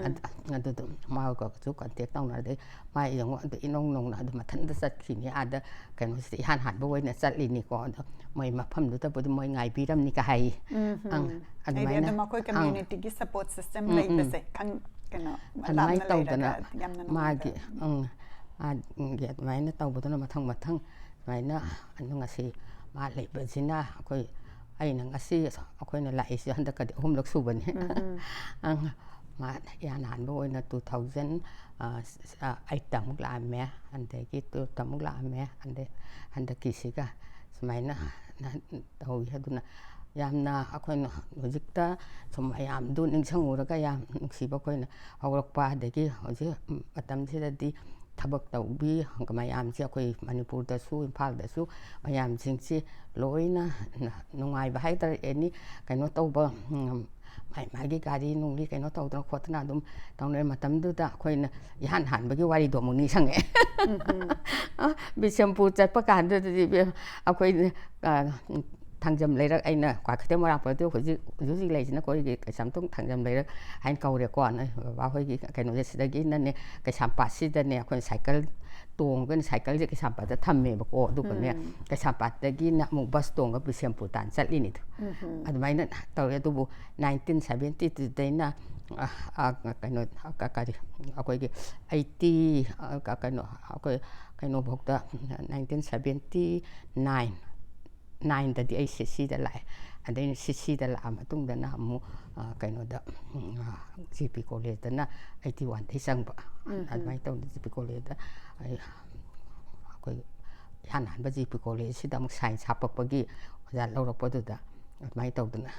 ꯑꯗ- ꯑꯗꯨꯗꯣ ꯃꯥꯒꯁꯨ ꯀꯟꯇꯦꯛ ꯇꯧꯅꯔꯗꯤ ꯃꯥ ꯌꯦꯡꯉꯣ ꯑꯗꯨ ꯏꯅꯧ ꯅꯧꯅ ꯑꯗꯨ ꯃꯊꯟꯇ ꯆꯠꯈꯤꯅꯤ ꯑꯥꯗ ꯀꯩꯅꯣꯁꯤꯗ ꯏꯍꯥꯟ ꯍꯥꯟꯕ ꯑꯣꯏꯅ ꯆꯠꯂꯤꯅꯤꯀꯣ꯫ ꯑꯗꯣ ꯃꯣꯏ ꯃꯐꯝꯗꯨꯗꯕꯨꯗꯤ ꯃꯣꯏ ꯉꯥꯏꯕꯤꯔꯝꯅꯤꯒ ꯍꯥꯏ꯫ ꯎꯝ, ꯎꯝ꯫ ꯑꯪ, ꯍꯥꯏꯗꯤ ꯑꯗꯨꯃꯥꯏꯅ ꯑꯗꯨꯝ ꯑꯩꯈꯣꯏ ꯑꯪ, ꯀꯝꯃ꯭ꯌꯨꯅꯤꯇꯤꯒꯤ ꯁꯄꯣꯔꯠ ꯁꯤꯁꯇꯦꯝ ꯎꯝ, ꯎꯝ꯫ ꯂꯩꯕꯁꯦ ꯈꯪ ꯀꯩꯅꯣ ꯑꯗꯨꯃꯥꯏꯅ ꯂꯥꯞꯅ ꯇꯧꯗꯅ ꯂꯩꯔꯒ ꯌꯥꯝꯅ ꯅꯨꯡꯉꯥꯏꯕ꯫ ꯃꯥꯒꯤ ꯎꯝ, ꯑꯥꯒꯤ ꯑꯗꯨꯃꯥꯏꯅ ꯇꯧꯕꯗꯨꯅ ꯃꯊꯪ ꯃꯊꯪ ꯁꯨꯃꯥꯏꯅ ꯑꯗꯨ ꯉꯁꯤ ꯃꯥ ꯂꯩꯕꯁꯤꯅ ꯑꯩꯈꯣꯏ ꯑꯩꯅ ꯉꯁꯤ ꯑꯩꯈꯣꯏꯅ ꯂꯥꯛꯏꯁꯦ ꯍꯟꯗꯛꯀꯗꯤ ꯑꯍꯨꯝꯂꯛ ꯁꯨꯕꯅꯤ꯫ ꯎꯝ, ꯎꯝ꯫ ꯑꯪ, ꯃꯥ ꯏꯍꯥꯟ ꯍꯥꯟꯕ ꯑꯣꯏꯅ ꯇꯨ ꯊꯥꯎꯖꯟ ꯑꯩꯠꯇ ꯑꯃꯨꯛ ꯂꯥꯛꯑꯝꯃꯦ, ꯑꯗꯒꯤ ꯇꯨꯌꯦꯜꯞꯇ ꯑꯃꯨꯛ ꯂꯥꯛꯑꯝꯃꯦ, ꯑꯗꯩ ꯍꯟꯗꯛꯀꯤꯁꯤꯒ ꯁꯨꯃꯥꯏꯅ ꯇꯧꯏ꯫ ꯑꯗꯨꯅ ꯌꯥꯝꯅ ꯑꯩꯈꯣꯏꯅ ꯍꯧꯖꯤꯛꯇ ꯁꯨꯝ ꯃꯌꯥꯝꯗꯨ ꯅꯤꯡꯁꯤꯡꯉꯨꯔꯒ ꯌꯥꯝ ꯅꯨꯡꯁꯤꯕ ꯑꯩꯈꯣꯏꯅ ꯍꯧꯔꯛꯄ꯫ ꯑꯗꯒꯤ ꯍꯧꯖꯤꯛ ꯃꯇꯝꯁꯤꯗꯗꯤ ꯊꯕꯛ ꯇꯧꯕꯤ ꯃꯌꯥꯝꯁꯦ ꯑꯩꯈꯣꯏ ꯃꯅꯤꯄꯨꯔꯗꯁꯨ ꯏꯝꯐꯥꯜꯗꯁꯨ ꯃꯌꯥꯝꯁꯤꯡꯁꯤ ꯂꯣꯏꯅ ꯅꯨꯡꯉꯥꯏꯕ ꯍꯥꯏꯇꯥꯔꯦ꯫ ꯑꯦꯅꯤ ꯀꯩꯅꯣ ꯇꯧꯕ ꯎꯝ, ꯃꯥꯏ ꯃꯥꯒꯤ ꯒꯥꯔꯤ ꯅꯨꯡꯂꯤ ꯀꯩꯅꯣ ꯇꯧꯗꯅ ꯈꯣꯠꯇꯅ ꯑꯗꯨꯝ ꯇꯧꯅꯔꯦ꯫ ꯃꯇꯝꯗꯨꯗ ꯑꯩꯈꯣꯏꯅ ꯏꯍꯥꯟ ꯍꯥꯟꯕꯒꯤ ꯋꯥꯔꯤꯗꯣ ꯑꯃꯨꯛ ꯅꯤꯡꯁꯤꯡꯉꯛꯑꯦ꯫ ꯕꯤꯁꯦꯝꯄꯨꯔ ꯆꯠꯄ ꯀꯥꯟꯗꯨꯗꯗꯤ ꯏꯕꯦꯝ ꯑꯩꯈꯣꯏ ꯑ, ꯊꯥꯡꯖꯝ ꯂꯩꯔꯛ, ꯑꯩꯅ ꯀ꯭ꯋꯥꯀꯩꯊꯦꯜ ꯃꯣꯏꯔꯥꯡꯄꯨꯔꯗ ꯍꯧꯖꯤꯛ ꯍꯧꯖꯤꯛ ꯍꯧꯖꯤꯛ ꯂꯩꯔꯤꯁꯤꯅ ꯑꯩꯈꯣꯏꯒꯤ ꯀꯩꯁꯥꯝꯊꯣꯡ ꯊꯥꯡꯖꯝ ꯂꯩꯔꯛ ꯍꯥꯏꯅ ꯀꯧꯔꯦꯀꯣ꯫ ꯅꯣꯏ ꯕꯕꯥ ꯍꯣꯏꯒꯤ ꯀꯩꯅꯣꯁꯦ ꯁꯤꯗꯒꯤꯅꯅꯦ, ꯀꯩꯁꯥꯝꯄꯥꯠꯁꯤꯗꯅꯦ ꯑꯩꯈꯣꯏꯅ ꯁꯥꯏꯀꯜ ꯇꯣꯡꯉꯒꯅꯦ, ꯁꯥꯏꯀꯜꯁꯦ ꯀꯩꯁꯥꯝꯄꯥꯠꯇ ꯊꯝꯃꯦꯕꯀꯣ꯫ ꯑꯗꯨꯒꯅꯦ, ꯎꯝ꯫ ꯀꯩꯁꯥꯝꯄꯥꯠꯇꯒꯤꯅ ꯑꯃꯨꯛ ꯕꯁ ꯇꯣꯡꯉꯒ ꯕꯤꯁꯦꯝꯄꯨꯔ ꯇꯥꯟꯅ ꯆꯠꯂꯤꯅꯤꯗꯣ꯫ ꯎꯝ ꯍꯝ꯫ ꯑꯗꯨꯃꯥꯏꯅ ꯇꯧꯔꯦ꯫ ꯑꯗꯨꯕꯨ ꯅꯥꯏꯟꯇꯤꯟ ꯁꯚꯦꯟꯇꯤ ꯇꯨꯗꯩꯅ ꯀꯩꯅꯣ, ꯀꯔꯤ, ꯑꯩꯈꯣꯏꯒꯤ ꯑꯩꯠꯇꯤ, ꯀꯩꯅꯣ, ꯑꯩꯈꯣꯏ ꯀꯩꯅꯣꯐꯥꯎꯗ, ꯅꯥꯏꯟꯇꯤꯟ ꯁꯚꯦꯟꯇꯤ ꯅꯥꯏꯟ ꯅꯥꯏꯟꯗꯗꯤ ꯑꯩ ꯁꯤꯁꯤꯗ ꯂꯥꯛꯑꯦ꯫ ꯑꯗꯩ ꯁꯤꯁꯤꯗ ꯂꯥꯛꯑ ꯃꯇꯨꯡꯗꯅ ꯑꯃꯨꯛ, ꯑ, ꯀꯩꯅꯣꯗ, ꯎꯝ, ꯑ, ꯖꯤ ꯄꯤ ꯀꯣꯂꯦꯖꯇꯅ ꯑꯩꯠꯇꯤ ꯋꯥꯟꯗꯒꯤ ꯆꯪꯕ꯫ ꯎꯝ, ꯎꯝ꯫ ꯑꯗꯨꯃꯥꯏꯅ ꯇꯧꯗꯅ ꯖꯤ ꯄꯤ ꯀꯣꯂꯦꯖꯇ ꯑꯩ, ꯑꯩꯈꯣꯏ ꯏꯍꯥꯟ ꯍꯥꯟꯕ ꯖꯤ ꯄꯤ ꯀꯣꯂꯦꯖꯁꯤꯗ ꯑꯃꯨꯛ ꯁꯥꯏꯟꯁ ꯍꯥꯞꯄꯛꯄꯒꯤ ꯑꯣꯖꯥ ꯂꯧꯔꯛꯄꯗꯨꯗ ꯑꯗꯨꯃꯥꯏꯅ ꯇꯧꯗꯅ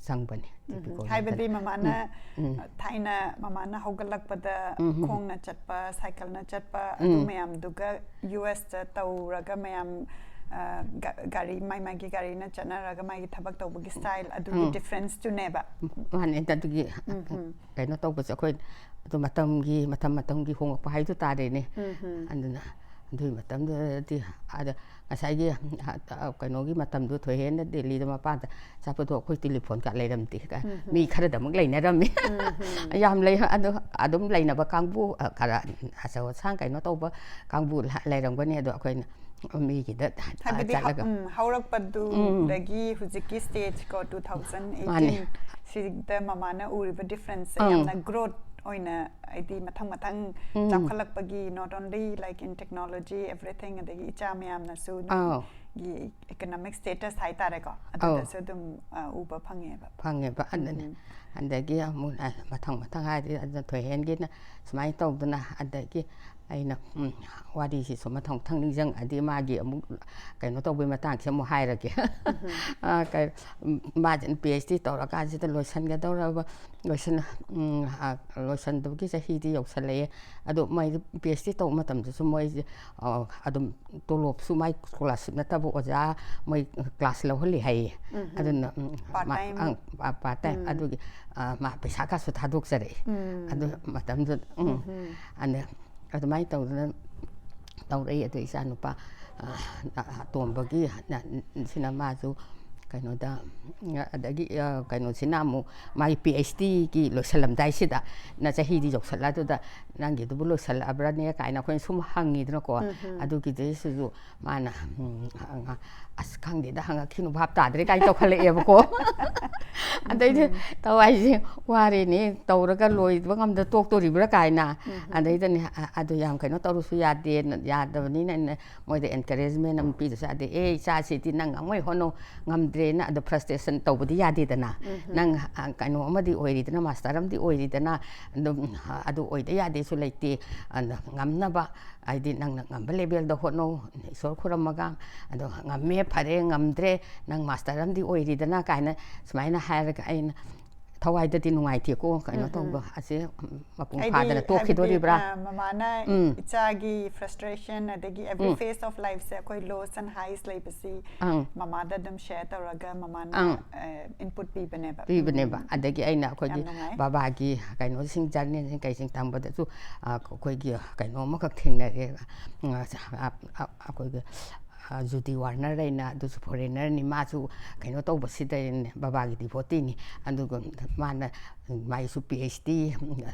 ꯆꯪꯕꯅꯤ ꯖꯤ ꯄꯤ ꯎꯝ, ꯎꯝ꯫ ꯀꯣꯂꯦꯖꯇ꯫ ꯍꯥꯏꯕꯗꯤ ꯃꯃꯥꯅ ꯎꯝ, ꯎꯝ꯫ ꯊꯥꯏꯅ ꯃꯃꯥꯅ ꯍꯧꯒꯠꯂꯛꯄꯗ ꯎꯝ, ꯎꯝ꯫ ꯈꯣꯡꯅ ꯆꯠꯄ, ꯁꯥꯏꯀꯜꯅ ꯆꯠꯄ, ꯑꯗꯨ ꯎꯝ꯫ ꯃꯌꯥꯝꯗꯨꯒ ꯌꯨ ꯑꯦꯁꯇ ꯇꯧꯔꯒ ꯃꯌꯥꯝ, ꯑ, ꯒ-, ꯒꯥꯔꯤ, ꯃꯥꯏ ꯃꯥꯏꯒꯤ ꯒꯥꯔꯤꯅ ꯆꯠꯅꯔꯒ ꯃꯥꯒꯤ ꯊꯕꯛ ꯇꯧꯕꯒꯤ ꯁ꯭ꯇꯥꯏꯜ, ꯑꯗꯨꯒꯤ ꯎꯝ꯫ ꯗꯤꯐ꯭ꯔꯦꯟꯁꯇꯨꯅꯦꯕ꯫ ꯃꯥꯅꯦ, ꯑꯗꯨꯒꯤ ꯎꯝ, ꯎꯝ꯫ ꯀꯩꯅꯣ ꯇꯧꯕꯁꯦ ꯑꯩꯈꯣꯏ ꯑꯗꯨ ꯃꯇꯝꯒꯤ, ꯃꯇꯝ ꯃꯇꯝꯒꯤ ꯍꯣꯡꯂꯛꯄ ꯍꯥꯏꯗꯨ ꯇꯥꯔꯦꯅꯦ꯫ ꯎꯝ, ꯎꯝ꯫ ꯑꯗꯨꯅ ꯑꯗꯨꯒꯤ ꯃꯇꯝꯗꯨꯗꯗꯤ ꯑꯗ ꯉꯁꯥꯏꯒꯤ, ꯑ, ꯀꯩꯅꯣꯒꯤ ꯃꯇꯝꯗꯣ, ꯊꯣꯏꯍꯦꯟꯅ ꯗꯦꯜꯂꯤꯗ ꯃꯄꯥꯟꯗ ꯆꯠꯄꯗꯣ ꯑꯩꯈꯣꯏ ꯇꯦꯂꯤꯐꯣꯟꯒ ꯂꯩꯔꯝꯗꯦ꯫ ꯎꯝ, ꯎꯝ꯫ ꯃꯤ ꯈꯔꯗꯃꯛ ꯂꯩꯅꯔꯝꯃꯤ꯫ ꯎꯝ, ꯎꯝ꯫ ꯌꯥꯝ ꯂꯩ꯫ ꯑꯗꯣ ꯑꯗꯨꯝ ꯂꯩꯅꯕ ꯀꯥꯡꯕꯨ, ꯑ, ꯈꯔ ꯑꯆꯧ ꯑꯁꯥꯡ ꯀꯩꯅꯣ ꯇꯧꯕ ꯀꯥꯡꯕꯨ ꯂ-, ꯂꯩꯔꯝꯒꯅꯤ꯫ ꯑꯗꯣ ꯑꯩꯈꯣꯏꯅ ꯃꯤꯒꯤꯗ ꯍꯥꯏꯕꯗꯤ ꯍꯧ-, ꯆꯠꯂꯒ ꯎꯝ, ꯍꯧꯔꯛꯄꯗꯨꯗꯒꯤ ꯎꯝ꯫ ꯍꯧꯖꯤꯛꯀꯤ ꯁ꯭ꯇꯦꯖ ꯀꯣ, ꯃꯥꯅꯦ꯫ ꯇꯨ ꯊꯥꯎꯖꯟ ꯑꯩꯠꯇꯤꯟ ꯁꯤꯗ ꯃꯃꯥꯅ ꯎꯔꯤꯕ ꯗꯤꯐ꯭ꯔꯦꯟꯁꯁꯦ ꯎꯝ꯫ ꯌꯥꯝꯅ ꯒ꯭ꯔꯣꯠ ꯑꯣꯏꯅ, ꯍꯥꯏꯗꯤ ꯃꯊꯪ ꯃꯊꯪ ꯎꯝ꯫ ꯆꯥꯎꯈꯠꯂꯛꯄꯒꯤ, not only like in technology, everything, ꯑꯗꯒꯤ ꯏꯆꯥ ꯃꯌꯥꯝꯅꯁꯨ ꯑꯥꯎ꯫ ꯅꯣꯏꯒꯤ economic status ꯍꯥꯏꯇꯥꯔꯦꯀꯣ, ꯑꯧ꯫ ꯑꯗꯨꯗꯁꯨ ꯑꯗꯨꯝ, ꯑ, ꯎꯕ ꯐꯪꯉꯦꯕ꯫ ꯐꯪꯉꯦꯕ꯫ ꯑꯗꯨꯅꯤ꯫ ꯎꯝ꯫ ꯑꯗꯒꯤ ꯑꯃꯨꯛ, ꯑ, ꯃꯊꯪ ꯃꯊꯪ ꯍꯥꯏꯔꯗꯤ ꯑꯗꯨꯅ ꯊꯣꯏꯍꯦꯟꯒꯤꯅ ꯁꯨꯃꯥꯏꯅ ꯇꯧꯗꯅ, ꯑꯗꯒꯤ ꯑꯩꯅ, ꯎꯝ, ꯋꯥꯔꯤꯁꯤꯁꯨ ꯃꯊꯪ ꯃꯊꯪ ꯅꯤꯡꯁꯤꯡꯉꯛꯑꯗꯤ ꯃꯥꯒꯤ ꯑꯃꯨꯛ ꯀꯩꯅꯣ ꯇꯧꯕꯩ ꯃꯇꯥꯡꯁꯦ ꯑꯃꯨꯛ ꯍꯥꯏꯔꯒꯦ꯫ ꯎꯝ꯫ ꯑ, ꯀꯩ, ꯎꯝ, ꯃꯥꯁꯤꯅ ꯄꯤ ꯑꯩꯆ ꯗꯤ ꯇꯧꯔꯀꯥꯟꯁꯤꯗ ꯂꯣꯏꯁꯤꯟꯒꯗꯧꯔꯕ, ꯂꯣꯏꯁꯤꯟ-, ꯎꯝ, ꯑ, ꯂꯣꯏꯁꯤꯟꯗꯕꯒꯤ ꯆꯍꯤꯗꯤ ꯌꯧꯁꯜꯂꯛꯑꯦ꯫ ꯑꯗꯣ ꯃꯣꯏ ꯄꯤ ꯑꯩꯆ ꯗꯤ ꯇꯧꯕ ꯃꯇꯝꯗꯁꯨ ꯃꯣꯏꯁꯦ, ꯑ, ꯑꯗꯨꯝ ꯇꯣꯂꯣꯞꯁꯨ ꯃꯥꯏ scholarship ꯅꯠꯇꯕ ꯑꯣꯖꯥ ꯃꯣꯏ class ꯂꯧꯍꯜꯂꯤ ꯍꯥꯏꯌꯦ꯫ ꯎꯝ, ꯎꯝ꯫ ꯑꯗꯨꯅ, ꯎꯝ, part ꯃꯥ-, time꯫ ꯑꯪ, part time꯫ ꯎꯝ꯫ ꯑꯗꯨꯒꯤ, ꯑ, ꯃꯥ ꯄꯩꯁꯥꯒꯁꯨ ꯊꯥꯗꯣꯛꯆꯔꯛꯑꯦ꯫ ꯎꯝ꯫ ꯑꯗꯨ ꯃꯇꯝꯗꯨꯗ, ꯎꯝ꯫ ꯎꯝ, ꯎꯝ꯫ ꯑꯗ ꯑꯗꯨꯃꯥꯏꯅ ꯇꯧꯗꯅ ꯇꯧꯔꯛꯏ꯫ ꯑꯗꯨ ꯏꯆꯥꯅꯨꯄꯥ, ꯑ, ꯑꯇꯣꯝꯕꯒꯤ ꯅ-, ꯁꯤꯅ ꯃꯥꯁꯨ, ꯀꯩꯅꯣꯗ, ꯑꯗꯒꯤ, ꯑ, ꯀꯩꯅꯣꯁꯤꯅ ꯑꯃꯨꯛ ꯃꯥꯒꯤ ꯄꯤ ꯑꯩꯆ ꯗꯤꯒꯤ ꯂꯣꯏꯁꯜꯂꯝꯗꯥꯏꯁꯤꯗ, ꯅ ꯆꯍꯤꯗꯤ ꯌꯧꯁꯜꯂꯛꯑꯗꯨꯗ, "ꯅꯪꯒꯤꯗꯨꯕꯨ ꯂꯣꯏꯁꯜꯂꯛꯑꯕ꯭ꯔꯅꯦ?" ꯀꯥꯏꯅ ꯑꯩꯈꯣꯏꯅ ꯁꯨꯝ ꯍꯪꯉꯤꯗꯅꯀꯣ꯫ ꯎꯝ, ꯎꯝ꯫ ꯑꯗꯨꯒꯤꯗꯨꯁꯨ ꯃꯥꯅ, ꯎꯝ, ꯍꯪꯉ-, "ꯑꯁ, ꯈꯪꯗꯦꯗ, ꯍꯪꯉꯛꯈꯤꯅꯨ, ꯚꯥꯞ ꯇꯥꯗ꯭ꯔꯦ" ꯀꯥꯏꯅ ꯇꯧꯈꯠꯂꯛꯑꯦꯕꯀꯣ꯫ ꯑꯗꯩꯗꯤ, ꯎꯝ꯫ "ꯊꯋꯥꯏꯁꯦ ꯋꯥꯔꯦꯅꯦ, ꯇꯧꯔꯒ ꯂꯣꯏꯕ ꯉꯝꯗ ꯇꯣꯛꯇꯣꯔꯤꯕ꯭ꯔꯥ?" ꯀꯥꯏꯅ꯫ ꯎꯝ꯫ ꯑꯗꯩꯗꯅꯦ, ꯑ-, ꯑꯗꯨ ꯌꯥꯝ ꯀꯩꯅꯣ ꯇꯧꯔꯁꯨ ꯌꯥꯗꯦ, ꯌꯥꯗꯕꯅꯤꯅ ꯑꯩꯅ ꯃꯣꯏꯗ encouragement ꯑꯃ ꯄꯤꯗꯁꯨ ꯌꯥꯗꯦ꯫ "ꯑꯦ, ꯏꯆꯥꯁꯤꯗꯤ ꯅꯪ ꯉꯝꯃꯣꯏ, ꯍꯣꯠꯅꯧ, ꯉꯝꯗ꯭ꯔꯦꯅ", ꯑꯗꯣ frustration ꯇꯧꯕꯗꯤ ꯌꯥꯗꯦꯗꯅ꯫ ꯎꯝ꯫ "ꯅꯪ, ꯑ, ꯀꯩꯅꯣ ꯑꯃꯗꯤ ꯑꯣꯏꯔꯤꯗꯅ, ꯃꯥꯁꯇꯔ ꯑꯃꯗꯤ ꯑꯣꯏꯔꯤꯗꯅ, ꯑꯗꯨꯝ, ꯑ, ꯑꯗꯨ ꯑꯣꯏꯗ ꯌꯥꯗꯦꯁꯨ ꯂꯩꯇꯦ꯫ ꯑꯗ ꯉꯝꯅꯕ, ꯍꯥꯏꯗꯤ ꯅꯪꯅ ꯉꯝꯕ ꯂꯦꯕꯦꯜꯗ ꯍꯣꯠꯅꯧ, ꯏꯁꯣꯔ ꯈꯨꯔꯝꯃꯒ, ꯑꯗꯣ ꯉꯝꯃꯦ, ꯐꯔꯦ, ꯉꯝꯗ꯭ꯔꯦ, ꯅꯪ ꯃꯥꯁꯇꯔ ꯑꯃꯗꯤ ꯑꯣꯏꯔꯤꯗꯅ", ꯀꯥꯏꯅ ꯁꯨꯃꯥꯏꯅ ꯍꯥꯏꯔꯒ ꯑꯩꯅ ꯊꯋꯥꯏꯗꯗꯤ ꯅꯨꯡꯉꯥꯏꯇꯦꯀꯣ, ꯀꯩꯅꯣ ꯎꯝ, ꯎꯝ꯫ ꯇꯧꯕ ꯑꯁꯦ ꯃꯄꯨꯡ ꯑꯩꯗꯤ ꯐꯥꯗꯅ ꯍꯥꯏꯕꯗꯤ, ꯇꯣꯛꯈꯤꯗꯣꯔꯤꯕ꯭ꯔꯥ? ꯑ, ꯃꯃꯥꯅ ꯎꯝ꯫ ꯏꯆꯥꯒꯤ frustration ꯑꯗꯒꯤ every ꯎꯝ꯫ phase of lifeꯁꯦ ꯑꯩꯈꯣꯏ lows and highs ꯂꯩꯕꯁꯤ ꯑꯪ꯫ ꯃꯃꯥꯗ ꯑꯗꯨꯝ share ꯇꯧꯔꯒ ꯃꯃꯥꯅ, ꯑꯪ꯫ ꯑ, input ꯄꯤꯕꯅꯦꯕ꯫ ꯄꯤꯕꯅꯦꯕ꯫ ꯎꯝ꯫ ꯑꯗꯒꯤ ꯑꯩꯅ ꯑꯩꯈꯣꯏꯒꯤ ꯌꯥꯝ ꯅꯨꯡꯉꯥꯏ꯫ ꯕꯕꯥꯒꯤ ꯀꯩꯅꯣꯁꯤꯡ, journalꯁꯤꯡ ꯀꯩꯁꯤꯡ ꯇꯝꯕꯗꯁꯨ, ꯑ, ꯑꯩꯈꯣꯏꯒꯤ ꯀꯩꯅꯣ ꯑꯃꯈꯛ ꯊꯦꯡꯅꯔꯦ꯫ ꯑ, ꯑ, ꯑ, ꯑꯩꯈꯣꯏꯒꯤ ꯑ, ꯖꯨꯗꯤ ꯋꯥꯔꯅꯔ ꯍꯥꯏꯅ, ꯑꯗꯨꯁꯨ foreignerꯅꯤ, ꯃꯥꯁꯨ ꯀꯩꯅꯣ ꯇꯧꯕꯁꯤꯗꯅꯦ, ꯕꯕꯥꯒꯤ devoteeꯅꯤ꯫ ꯑꯗꯨꯒ ꯃꯥꯅ, ꯃꯥꯏꯁꯨ PhD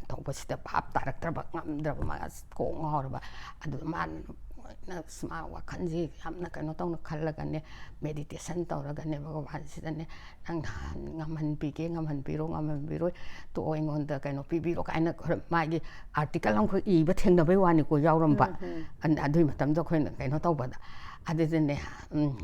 ꯇꯧꯕꯁꯤꯗ ꯚꯥꯞ ꯇꯥꯔꯛꯇ꯭ꯔꯕ, ꯉꯝꯗ꯭ꯔꯕ, ꯃꯥ ꯑꯁ ꯀꯣꯛ ꯉꯥꯎꯔꯕ꯫ ꯑꯗꯨ ꯃꯥꯅ ꯂꯣꯏꯅ ꯑꯁ ꯃꯥ ꯋꯥꯈꯜꯁꯤ ꯌꯥꯝꯅ ꯀꯩꯅꯣ ꯇꯧꯅ ꯈꯜꯂꯒꯅꯦ, meditation ꯇꯧꯔꯒꯅꯦ, ꯚꯒꯋꯥꯟꯁꯤꯗꯅꯦ, "ꯅꯪ ꯉꯝꯍꯟꯕꯤꯒꯦ, ꯉꯝꯍꯟꯕꯤꯔꯣ, ꯉꯝꯍꯟꯕꯤꯔꯣꯏ, ꯇꯣꯛꯑꯣ, ꯑꯩꯉꯣꯟꯗ ꯀꯩꯅꯣ ꯄꯤꯕꯤꯔꯣ" ꯀꯥꯏꯅ ꯈꯔ ꯃꯥꯒꯤ article ꯑꯃꯈꯛ ꯏꯕ ꯊꯦꯡꯅꯕꯩ ꯋꯥꯅꯤꯀꯣ, ꯌꯥꯎꯔꯝꯕ꯫ ꯎꯝ, ꯎꯝ꯫ ꯑꯟ-, ꯑꯗꯨꯒꯤ ꯃꯇꯝꯗ ꯑꯩꯈꯣꯏꯅ ꯀꯩꯅꯣ ꯇꯧꯕꯗ, ꯑꯗꯨꯗꯅꯦ, ꯎꯝ,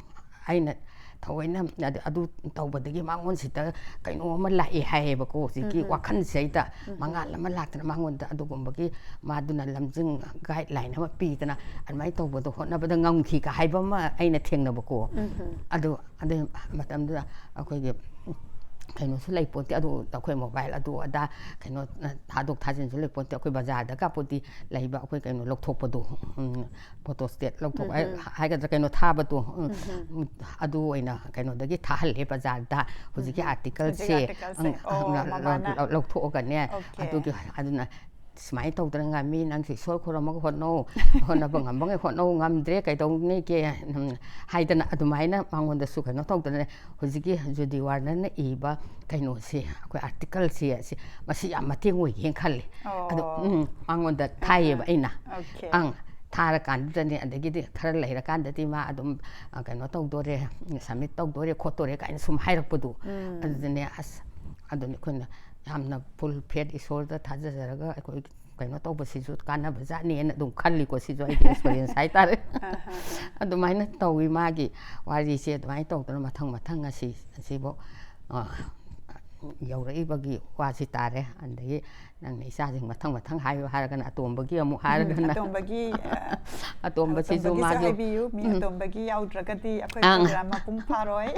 ꯑꯩꯅ ꯊꯑꯣꯏꯅ ꯑꯗꯨ, ꯑꯗꯨ ꯇꯧꯕꯗꯒꯤ ꯃꯉꯣꯟꯁꯤꯗ ꯀꯩꯅꯣ ꯑꯃ ꯂꯥꯛꯑꯦ ꯍꯥꯏꯌꯦꯕꯀꯣ, ꯍꯧꯖꯤꯛꯀꯤ ꯎꯝ, ꯎꯝ꯫ ꯋꯥꯈꯜꯁꯤꯗꯩꯗ ꯎꯝ, ꯎꯝ꯫ ꯃꯉꯥꯜ ꯑꯃ ꯂꯥꯛꯇꯅ, ꯃꯉꯣꯟꯗ ꯑꯗꯨꯒꯨꯝꯕꯒꯤ ꯃꯥꯗꯨꯅ ꯂꯝꯖꯤꯡ, guideline ꯑꯃ ꯄꯤꯗꯅ, ꯑꯗꯨꯃꯥꯏꯅ ꯇꯧꯕꯗꯣ ꯍꯣꯠꯅꯕꯗ ꯉꯝꯈꯤꯒ ꯍꯥꯏꯕ ꯑꯃ ꯑꯩꯅ ꯊꯦꯡꯅꯕꯀꯣ꯫ ꯎꯝ, ꯎꯝ꯫ ꯑꯗꯨ, ꯑꯗꯨ ꯃꯇꯝꯗꯨꯗ ꯑꯩꯈꯣꯏꯒꯤ ꯀꯩꯅꯣꯁꯨ ꯂꯩꯄꯣꯠꯇꯦ, ꯑꯗꯨ ꯑꯩꯈꯣꯏ mobile ꯑꯗꯨ ꯑꯗꯥ ꯀꯩꯅꯣ ꯊꯥꯗꯣꯛ ꯊꯥꯖꯤꯟꯁꯨ ꯂꯩꯄꯣꯠꯇꯦ꯫ ꯑꯩꯈꯣꯏ ꯕꯖꯥꯔꯗ ꯀꯥꯞꯄꯨꯗꯤ ꯂꯩꯕ ꯑꯩꯈꯣꯏ ꯀꯩꯅꯣ ꯂꯧꯊꯣꯛꯄꯗꯣ, ꯎꯝ, photostat ꯂꯧꯊꯣꯛ-, ꯎꯝ, ꯎꯝ꯫ ꯍꯥꯏꯒꯗ꯭ꯔꯥ, ꯀꯩꯅꯣ ꯊꯥꯕꯗꯣ, ꯎꯝ, ꯎꯝ, ꯎꯝ꯫ ꯑꯗꯨ ꯑꯣꯏꯅ ꯀꯩꯅꯣꯗꯒꯤ ꯊꯥꯍꯜꯂꯦ ꯕꯖꯥꯔꯗ꯫ ꯍꯧꯖꯤꯛꯀꯤ ꯎꯝ, ꯎꯝ꯫ articleꯁꯦ, ꯍꯧꯖꯤꯛꯀꯤ articleꯁꯦ꯫ ꯎꯝ, ꯑꯣ, ꯂꯧ-, ꯂꯧ-, ꯃꯃꯥꯅ꯫ ꯂꯧ-, ꯂꯧꯊꯣꯛꯑꯒꯅꯦ, Okay꯫ ꯑꯗꯨꯒꯤ, ꯑꯗꯨꯅ ꯁꯨꯃꯥꯏꯅ ꯇꯧꯗꯅ ꯉꯝꯃꯤ, ꯅꯪꯁꯨ ꯏꯁꯣꯔ ꯈꯨꯔꯨꯝꯃꯒ ꯍꯣꯠꯅꯧ, ꯍꯣꯠꯅꯕ ꯉꯝꯕꯉꯩ ꯍꯣꯠꯅꯧ, ꯉꯝꯗ꯭ꯔꯦ ꯀꯩꯗꯧꯅꯤꯒꯦ, ꯎꯝ, ꯍꯥꯏꯗꯅ ꯑꯗꯨꯃꯥꯏꯅ ꯃꯉꯣꯟꯗꯁꯨ ꯀꯩꯅꯣ ꯇꯧꯗꯅ, ꯍꯧꯖꯤꯛꯀꯤ ꯖꯨꯗꯤ ꯋꯥꯔꯅꯔꯅ ꯏꯕ ꯀꯩꯅꯣꯁꯦ, ꯑꯩꯈꯣꯏ ꯑꯥꯔꯇꯤꯀꯜꯁꯦ, ꯑꯁꯤ, ꯃꯁꯤ ꯌꯥꯝ ꯃꯇꯦꯡ ꯑꯣꯏꯒꯦꯅ ꯈꯜꯂꯤ꯫ ꯑꯗꯣ, ꯑꯣ꯫ ꯎꯝ, ꯃꯉꯣꯟꯗ ꯊꯥꯏꯌꯦꯕ ꯑꯩꯅ꯫ ꯑꯣꯀꯦ꯫ ꯑꯪ, ꯊꯥꯔꯀꯥꯟꯗꯨꯗꯅꯦ, ꯑꯗꯒꯤꯗꯤ ꯈꯔ ꯂꯩꯔꯀꯥꯟꯗꯗꯤ ꯃꯥ ꯑꯗꯨꯝ, ꯑ, ꯀꯩꯅꯣ ꯇꯧꯗꯣꯔꯦ, ꯁꯕꯃꯤꯠ ꯇꯧꯗꯣꯔꯦ ꯈꯣꯠꯇꯣꯔꯦ ꯀꯥꯏꯅ ꯁꯨꯝ ꯍꯥꯏꯔꯛꯄꯗꯣ꯫ ꯎꯝ꯫ ꯑꯗꯨꯗꯅꯦ, ꯑꯁ, ꯑꯗꯨꯅꯤ ꯑꯩꯈꯣꯏꯅ ꯌꯥꯝꯅ ꯐꯨꯜ ꯐꯦꯠ ꯏꯁꯣꯔꯗ ꯊꯥꯖꯖꯔꯒ ꯑꯩꯈꯣꯏ ꯀꯩꯅꯣ ꯇꯧꯕꯁꯤꯁꯨ ꯀꯥꯟꯅꯕ ꯖꯥꯠꯅꯦꯅ ꯑꯗꯨꯝ ꯈꯜꯂꯤꯀꯣ꯫ ꯁꯤꯁꯨ ꯑꯩꯒꯤ ꯑꯦꯛꯁꯄꯤꯔꯤꯌꯦꯟꯁ ꯍꯥꯏꯇꯥꯔꯦ꯫ ꯑꯍꯥ꯫ ꯑꯗꯨꯃꯥꯏꯅ ꯇꯧꯋꯤ ꯃꯥꯒꯤ ꯋꯥꯔꯤꯁꯦ꯫ ꯑꯗꯨꯃꯥꯏꯅ ꯇꯧꯗꯅ ꯃꯊꯪ ꯃꯊꯪ ꯉꯁꯤ, ꯉꯁꯤꯐꯥꯎ, ꯑ, ꯌꯧꯔꯛꯏꯕꯒꯤ ꯋꯥꯁꯤ ꯇꯥꯔꯦ꯫ ꯑꯗꯒꯤ ꯅꯪꯅ ꯏꯆꯥꯁꯤꯡ ꯃꯊꯪ ꯃꯊꯪ ꯍꯥꯏꯌꯨ ꯍꯥꯏꯔꯒꯅ ꯑꯇꯣꯝꯕꯒꯤ ꯑꯃꯨꯛ ꯎꯝ, ꯍꯥꯏꯔꯒꯅ ꯑꯇꯣꯝꯕꯒꯤ, ꯑ, ꯑꯇꯣꯝꯕꯁꯤꯁꯨ ꯑꯇꯣꯝꯕꯒꯤꯁꯨ ꯃꯥꯁꯨ ꯍꯥꯏꯕꯤꯌꯨ꯫ ꯃꯤ ꯎꯝ꯫ ꯑꯇꯣꯝꯕꯒꯤ ꯌꯥꯎꯗ꯭ꯔꯒꯗꯤ ꯑꯩꯈꯣꯏ ꯑꯪ꯫ ꯄ꯭ꯔꯣꯒ꯭ꯔꯥꯝ ꯃꯄꯨꯡ ꯐꯥꯔꯣꯏ꯫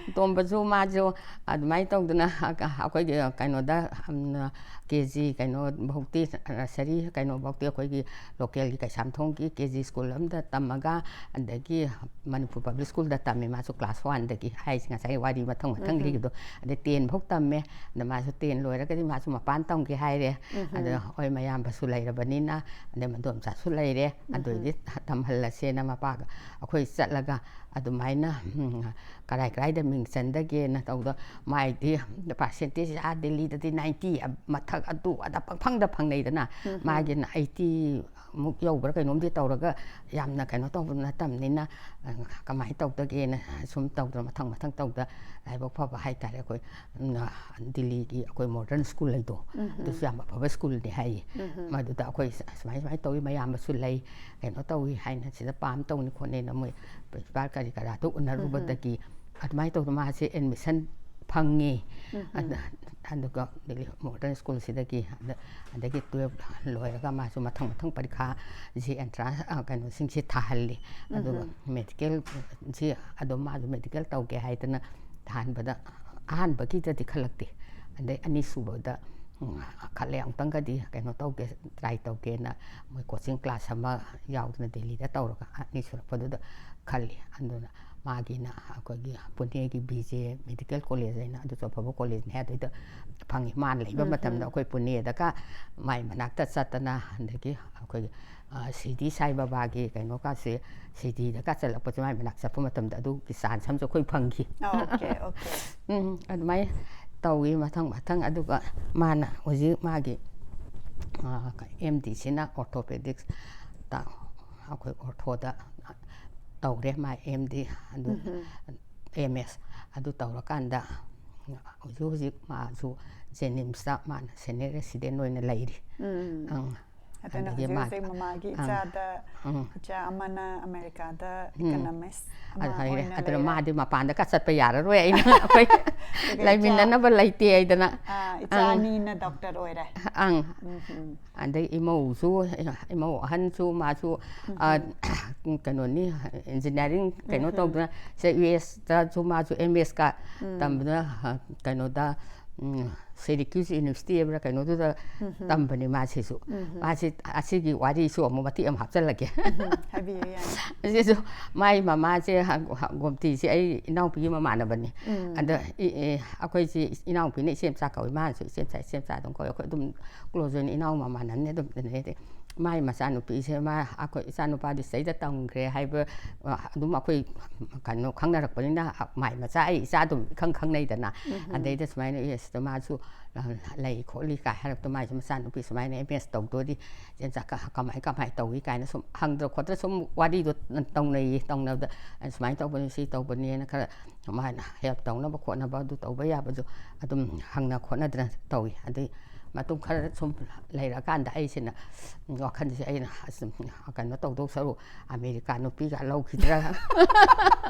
ꯑꯇꯣꯝꯕꯁꯨ ꯃꯥꯁꯨ ꯑꯗꯨꯃꯥꯏꯅ ꯇꯧꯗꯅ ꯑꯩꯈꯣꯏꯒꯤ ꯀꯩꯅꯣꯗ, ꯎꯝ, ꯀꯦ ꯖꯤ ꯀꯩꯅꯣ ꯐꯧꯗꯤ, ꯅꯔꯁꯔꯤ ꯀꯩꯅꯣ ꯐꯧꯗꯤ ꯑꯩꯈꯣꯏꯒꯤ ꯂꯣꯀꯦꯜꯒꯤ ꯀꯩꯁꯥꯝꯊꯣꯡꯒꯤ ꯀꯦ ꯖꯤ ꯁ꯭ꯀꯨꯜ ꯑꯃꯗ ꯇꯝꯃꯒ, ꯑꯗꯒꯤ ꯃꯅꯤꯄꯨꯔ ꯄꯕ꯭ꯂꯤꯛ ꯁ꯭ꯀꯨꯜꯗ ꯇꯝꯃꯦ꯫ ꯃꯥꯁꯨ ꯀ꯭ꯂꯥꯁ ꯋꯥꯟꯗꯒꯤ ꯍꯥꯏꯁꯦ, ꯉꯁꯥꯏ ꯋꯥꯔꯤ ꯃꯊꯪ ꯃꯊꯪ ꯎꯝ꯫ ꯂꯤꯕꯗꯣ꯫ ꯑꯗꯩ ꯇꯦꯟ ꯐꯥꯎ ꯇꯝꯃꯦ꯫ ꯑꯗ ꯃꯥꯁꯨ ꯇꯦꯟ ꯂꯣꯏꯔꯒꯗꯤ ꯃꯥꯁꯨ ꯃꯄꯥꯟ ꯇꯝꯒꯦ ꯍꯥꯏꯔꯦ꯫ ꯎꯝ꯫ ꯑꯗ ꯍꯣꯏ, ꯃꯌꯥꯝꯕꯁꯨ ꯂꯩꯔꯕꯅꯤꯅ, ꯑꯗꯩ ꯃꯗꯣꯝꯆꯥꯁꯨ ꯂꯩꯔꯦ꯫ ꯎꯝ꯫ ꯑꯗꯨꯏꯗꯤ ꯇꯝꯍꯜꯂꯁꯦꯅ ꯃꯄꯥꯒ ꯑꯩꯈꯣꯏ ꯆꯠꯂꯒ ꯑꯗꯨꯃꯥꯏꯅ, ꯎꯝ, ꯀꯔꯥꯏ ꯀꯔꯥꯏꯗ ꯃꯤꯡ ꯆꯟꯗꯒꯦꯅ ꯇꯧꯗ, ꯃꯥꯏꯗꯤ ꯄꯥꯔꯁꯦꯟꯇꯦꯖ ꯑꯥ ꯗꯤꯜꯂꯤꯗꯗꯤ ꯅꯥꯏꯟꯇꯤ ꯃꯊꯛ ꯑꯗꯨ ꯑꯗ ꯄꯪꯐꯪꯗ ꯐꯪꯅꯩꯗꯅ꯫ ꯎꯝ꯫ ꯃꯥꯒꯤꯅ ꯑꯩꯠꯇꯤ ꯃꯨꯛ ꯌꯧꯕ꯭ꯔꯥ ꯀꯩꯅꯣꯝꯗꯤ ꯇꯧꯔꯒ ꯌꯥꯝꯅ ꯀꯩꯅꯣ ꯇꯧꯕ ꯅꯠꯇꯕꯅꯤꯅ, ꯑ, ꯀꯃꯥꯏꯅ ꯇꯧꯗꯒꯦꯅ ꯁꯨꯝ ꯇꯧꯗꯅ ꯃꯊꯪ ꯃꯊꯪ ꯇꯧꯗ ꯂꯥꯏꯕꯛ ꯐꯕ ꯍꯥꯏꯇꯥꯔꯦ꯫ ꯑꯩꯈꯣꯏ, ꯎꯝ, ꯗꯤꯜꯂꯤꯒꯤ ꯑꯩꯈꯣꯏ ꯃꯣꯗꯔꯟ ꯁ꯭ꯀꯨꯜ ꯂꯩꯗꯣ, ꯎꯝ꯫ ꯑꯗꯨꯁꯨ ꯌꯥꯝ ꯑꯐꯕ ꯁ꯭ꯀꯨꯜꯅꯤ ꯍꯥꯏꯌꯦ꯫ ꯎꯝ꯫ ꯃꯗꯨꯗ ꯑꯩꯈꯣꯏ ꯁ-, ꯁꯨꯃꯥꯏ ꯁꯨꯃꯥꯏꯅ ꯇꯧꯋꯤ, ꯃꯌꯥꯝꯕꯁꯨ ꯂꯩ, ꯀꯩꯅꯣ ꯇꯧꯋꯤ ꯍꯥꯏꯅ ꯁꯤꯗ ꯄꯥꯝ ꯇꯧꯅꯤ ꯈꯣꯠꯅꯦꯅ ꯃꯣꯏ ꯄ꯭ꯔꯤꯟꯁꯤꯄꯥꯜ ꯀꯔꯤ ꯀꯔꯥꯗꯣ ꯎꯅꯔꯨꯕꯗꯒꯤ ꯎꯝ꯫ ꯑꯗꯨꯃꯥꯏꯅ ꯇꯧꯗꯅ ꯃꯥꯁꯦ ꯑꯦꯗꯃꯤꯁꯟ ꯐꯪꯉꯤ꯫ ꯎꯝ꯫ ꯑꯗ-, ꯑꯗꯨꯒ ꯗꯤꯜꯂꯤ ꯃꯣꯗꯔꯟ ꯁ꯭ꯀꯨꯜꯁꯤꯗꯒꯤ, ꯑꯗ-, ꯑꯗꯒꯤ ꯇꯨꯌꯦꯜꯞ ꯂꯣꯏꯔꯒ ꯃꯥꯁꯨ ꯃꯊꯪ ꯃꯊꯪ ꯄꯔꯤꯈꯥꯁꯤ ꯑꯦꯟꯇ꯭ꯔꯥꯟꯁ, ꯑ, ꯀꯩꯅꯣꯁꯤꯡꯁꯤ ꯊꯥꯍꯜꯂꯤ꯫ ꯑꯗꯨꯒ ꯎꯝ꯫ ꯃꯦꯗꯤꯀꯦꯜꯁꯤ ꯑꯗꯨꯝ ꯃꯥꯁꯨ ꯃꯦꯗꯤꯀꯦꯜ ꯇꯧꯒꯦ ꯍꯥꯏꯗꯅ ꯊꯥꯍꯟꯕꯗ ꯑꯍꯥꯟꯕꯒꯤꯗꯗꯤ ꯈꯜꯂꯛꯇꯦ꯫ ꯑꯗꯩ ꯑꯅꯤꯁꯨꯕꯗ, ꯎꯝ, ꯈꯜꯂꯦ, ꯑꯃꯨꯛꯇꯪꯒꯗꯤ ꯀꯩꯅꯣ ꯇꯧꯒꯦ, ꯇ꯭ꯔꯥꯏ ꯇꯧꯒꯦꯅ ꯃꯣꯏ ꯀꯣꯆꯤꯡ ꯀ꯭ꯂꯥꯁ ꯑꯃ ꯌꯥꯎꯗꯅ ꯗꯦꯜꯂꯤꯗ ꯇꯧꯔꯒ ꯑꯅꯤꯁꯨꯔꯛꯄꯗꯨꯗ ꯈꯜꯂꯤ꯫ ꯑꯗꯨꯅ ꯃꯥꯒꯤꯅ ꯑꯩꯈꯣꯏꯒꯤ ꯄꯨꯅꯦꯒꯤ ꯕꯤ ꯖꯦ ꯃꯦꯗꯤꯀꯦꯜ ꯀꯣꯂꯦꯖ ꯍꯥꯏꯅ, ꯑꯗꯨꯁꯨ ꯑꯐꯕ ꯀꯣꯂꯦꯖꯅꯤ ꯍꯥꯏ, ꯑꯗꯨꯗ ꯐꯪꯉꯤ꯫ ꯃꯥꯅ ꯂꯩꯕ ꯎꯝ, ꯃꯇꯝꯗ ꯎꯝ꯫ ꯑꯩꯈꯣꯏ ꯄꯨꯅꯦꯗꯒ ꯃꯥꯏ ꯃꯅꯥꯛꯇ ꯆꯠꯇꯅ, ꯑꯗꯒꯤ ꯑꯩꯈꯣꯏꯒꯤ, ꯑ, ꯁꯤꯔꯗꯤ ꯁꯥꯏ ꯕꯕꯥꯒꯤ ꯀꯩꯅꯣꯀꯥꯁꯦ, ꯁꯤꯔꯗꯤꯗꯒ ꯆꯠꯂꯛꯄꯁꯦ ꯃꯥꯏ ꯃꯅꯥꯛ ꯆꯠꯄ ꯃꯇꯝꯗ ꯑꯗꯨꯒꯤ ꯆꯥꯟꯁ ꯑꯃꯁꯨ ꯑꯩꯈꯣꯏ ꯐꯪꯈꯤ꯫ Okay, okay. ꯎꯝ, ꯑꯗꯨꯃꯥꯏꯅ ꯇꯧꯏ ꯃꯊꯪ ꯃꯊꯪ꯫ ꯑꯗꯨꯒ ꯃꯥꯅ ꯍꯧꯖꯤꯛ ꯃꯥꯒꯤ, ꯑ, ꯑꯦꯝ ꯗꯤꯁꯤꯅ ꯑꯣꯔꯊꯣꯄꯦꯗꯤꯛꯁꯇ, ꯑꯩꯈꯣꯏ ꯑꯣꯔꯊꯣꯗ ꯇꯧꯔꯦ ꯃꯥ ꯑꯦꯝ ꯗꯤ꯫ ꯑꯗꯨ ꯎꯝ, ꯎꯝ꯫ ꯑꯦꯝ ꯑꯦꯁ ꯑꯗꯨ ꯇꯧꯔꯀꯥꯟꯗ ꯍꯧꯖꯤꯛ ꯍꯧꯖꯤꯛ ꯃꯥꯁꯨ ꯖꯦꯅꯤꯝꯁꯇ ꯃꯥꯅ ꯁꯦꯅꯤꯌꯔ ꯔꯦꯁꯤꯗꯦꯟ ꯑꯣꯏꯅ ꯂꯩꯔꯤ꯫ ꯎꯝ꯫ ꯑꯪ꯫ ꯑꯗꯨꯅ ꯑꯗꯒꯤ ꯍꯧꯖꯤꯛ ꯃꯥ ꯍꯧꯖꯤꯛ ꯃꯃꯥꯒꯤ ꯑꯪ꯫ ꯏꯆꯥꯗ, ꯎꯝ꯫ ꯏꯆꯥ ꯑꯃꯅ ꯑꯃꯦꯔꯤꯀꯥꯗ ꯎꯝ꯫ ꯏꯀꯅꯣꯃꯤꯁ ꯑꯃ ꯑꯗꯨ ꯍꯥꯏꯔꯦ꯫ ꯑꯣꯏꯅ ꯑꯗꯨꯅ ꯂꯩꯔꯦ꯫ ꯃꯥꯗꯤ ꯃꯄꯥꯟꯗ ꯀꯥ ꯆꯠꯄ ꯌꯥꯔꯔꯣꯏ, ꯑꯩꯅ ꯑꯩꯈꯣꯏ ꯑꯗꯨꯒ ꯏꯆꯥ ꯂꯩꯃꯤꯟꯅꯅꯕ ꯂꯩꯇꯦ ꯍꯥꯏꯗꯅ꯫ ꯑꯥ, ꯏꯆꯥ ꯑꯪ꯫ ꯑꯅꯤꯅ ꯗꯣꯛꯇꯔ ꯑꯣꯏꯔꯦ꯫ ꯑꯪ꯫ ꯎꯝ, ꯎꯝ꯫ ꯑꯗꯩ ꯏꯃꯧꯁꯨ, ꯏꯃꯧ ꯑꯍꯟꯁꯨ ꯃꯥꯁꯨ, ꯑ, ꯀꯩꯅꯣꯅꯤ, ꯏꯟꯖꯤꯅꯤꯌꯥꯔꯤꯡ ꯀꯩꯅꯣ ꯎꯝ꯫ ꯇꯧꯗꯅ ꯁꯦ ꯌꯨ ꯑꯦꯁꯇꯁꯨ ꯃꯥꯁꯨ ꯑꯦꯝ ꯑꯦꯁꯀ ꯎꯝ꯫ ꯇꯝꯕꯗ, ꯑ, ꯀꯩꯅꯣꯗ, ꯎꯝ, ꯁꯤꯔꯤꯀ꯭ꯌꯨꯁ ꯌꯨꯅꯤꯚꯔꯁꯤꯇꯤ ꯍꯥꯏꯕ꯭ꯔꯥ ꯀꯩꯅꯣꯗꯨꯗ ꯎꯝ꯫ ꯇꯝꯕꯅꯤ ꯃꯥꯁꯤꯁꯨ꯫ ꯎꯝ꯫ ꯃꯥꯁꯤ ꯑꯁꯤꯒꯤ ꯋꯥꯔꯤꯁꯨ ꯑꯃꯨꯛ ꯃꯇꯦꯛ ꯑꯃ ꯍꯥꯞꯆꯤꯜꯂꯒꯦ꯫ ꯎꯝ, ꯍꯥꯏꯕꯤꯌꯨ, ꯌꯥꯅꯤ꯫ ꯑꯁꯤꯁꯨ ꯃꯥꯏ ꯃꯃꯥꯁꯦ ꯍ-, ꯍ-, ꯒꯣꯝꯇꯤꯁꯦ ꯑꯩ ꯏꯅꯥꯎꯄꯤꯒꯤ ꯃꯃꯥꯟꯅꯕꯅꯤ꯫ ꯎꯝ꯫ ꯑꯗ ꯏ-, ꯑꯦ, ꯑꯩꯈꯣꯏꯁꯤ ꯏꯅꯥꯎꯄꯤꯅ ꯏꯆꯦꯝꯆꯥ ꯀꯧꯏ, ꯃꯥꯅꯁꯨ ꯏꯆꯦꯝꯆꯥ, ꯏꯆꯦꯝꯆꯥ ꯑꯗꯨꯝ ꯀꯧꯏ꯫ ꯑꯩꯈꯣꯏ ꯑꯗꯨꯝ ꯀ꯭ꯂꯣꯖ ꯑꯣꯏꯅ ꯏꯅꯥꯎ ꯃꯃꯥꯟꯅꯕꯅꯤ ꯑꯗꯨꯝ ꯇꯤꯟꯅꯩ꯫ ꯑꯗꯩ ꯃꯥꯏ ꯃꯆꯥꯅꯨꯄꯤꯁꯦ, ꯃꯥ ꯑꯩꯈꯣꯏ ꯏꯆꯥꯅꯨꯄꯥꯗꯤ ꯁꯤꯗꯩꯗ ꯇꯝꯈ꯭ꯔꯦ ꯍꯥꯏꯕ, ꯑ, ꯑꯗꯨꯝ ꯑꯩꯈꯣꯏ ꯀꯩꯅꯣ ꯈꯪꯅꯔꯛꯄꯅꯤꯅ, ꯃꯥꯏ ꯃꯆꯥ ꯑꯩ ꯏꯆꯥ ꯑꯗꯨꯝ ꯏꯈꯪ ꯈꯪꯅꯩꯗꯅ꯫ ꯎꯝ꯫ ꯑꯗꯩꯗ ꯁꯨꯃꯥꯏꯅ, "ꯑꯦ, ꯁꯤꯗ ꯃꯥꯁꯨ, ꯑ, ꯂꯩ ꯈꯣꯠꯂꯤ" ꯀꯥꯏ ꯍꯥꯏꯔꯛꯇ, "ꯃꯥꯏꯁꯨ ꯃꯆꯥꯅꯨꯄꯤ ꯁꯨꯃꯥꯏꯅ ꯑꯦꯝ ꯑꯦꯁ ꯇꯧꯗꯣꯔꯤ, ꯏꯆꯦꯝꯆꯥ ꯀ-, ꯀꯃꯥꯏ ꯀꯃꯥꯏ ꯇꯧꯏ?" ꯀꯥꯏꯅ ꯁꯨꯝ ꯍꯪꯗꯅ ꯈꯣꯠꯇꯅ ꯁꯨꯝ ꯋꯥꯔꯤꯗꯣ ꯇꯧꯅꯩꯌꯦ꯫ ꯇꯧꯅꯕꯗ ꯑꯩꯅ ꯁꯨꯃꯥꯏꯅ ꯇꯧꯕꯅꯤ, ꯁꯤ ꯇꯧꯕꯅꯤꯅ ꯈꯔ ꯃꯥꯅ ꯍꯦꯜꯞ ꯇꯧꯅꯕ ꯈꯣꯠꯅꯕ ꯑꯗꯨ ꯇꯧꯕ ꯌꯥꯕꯁꯨ ꯑꯗꯨꯝ ꯍꯪꯅ ꯈꯣꯠꯅꯗꯅ ꯇꯧꯏ꯫ ꯑꯗꯩ ꯃꯇꯨꯡ ꯈꯔ ꯁꯨꯝ ꯂꯩꯔꯀꯥꯟꯗ ꯑꯩꯁꯤꯅ ꯋꯥꯈꯜꯁꯦ ꯑꯩꯅ ꯑꯁ, ꯀꯩꯅꯣ ꯇꯧꯗꯧ ꯁꯔꯨꯛ ꯑꯃꯦꯔꯤꯀꯥ ꯅꯨꯄꯤꯒ ꯂꯧꯈꯤꯗ꯭ꯔꯥ?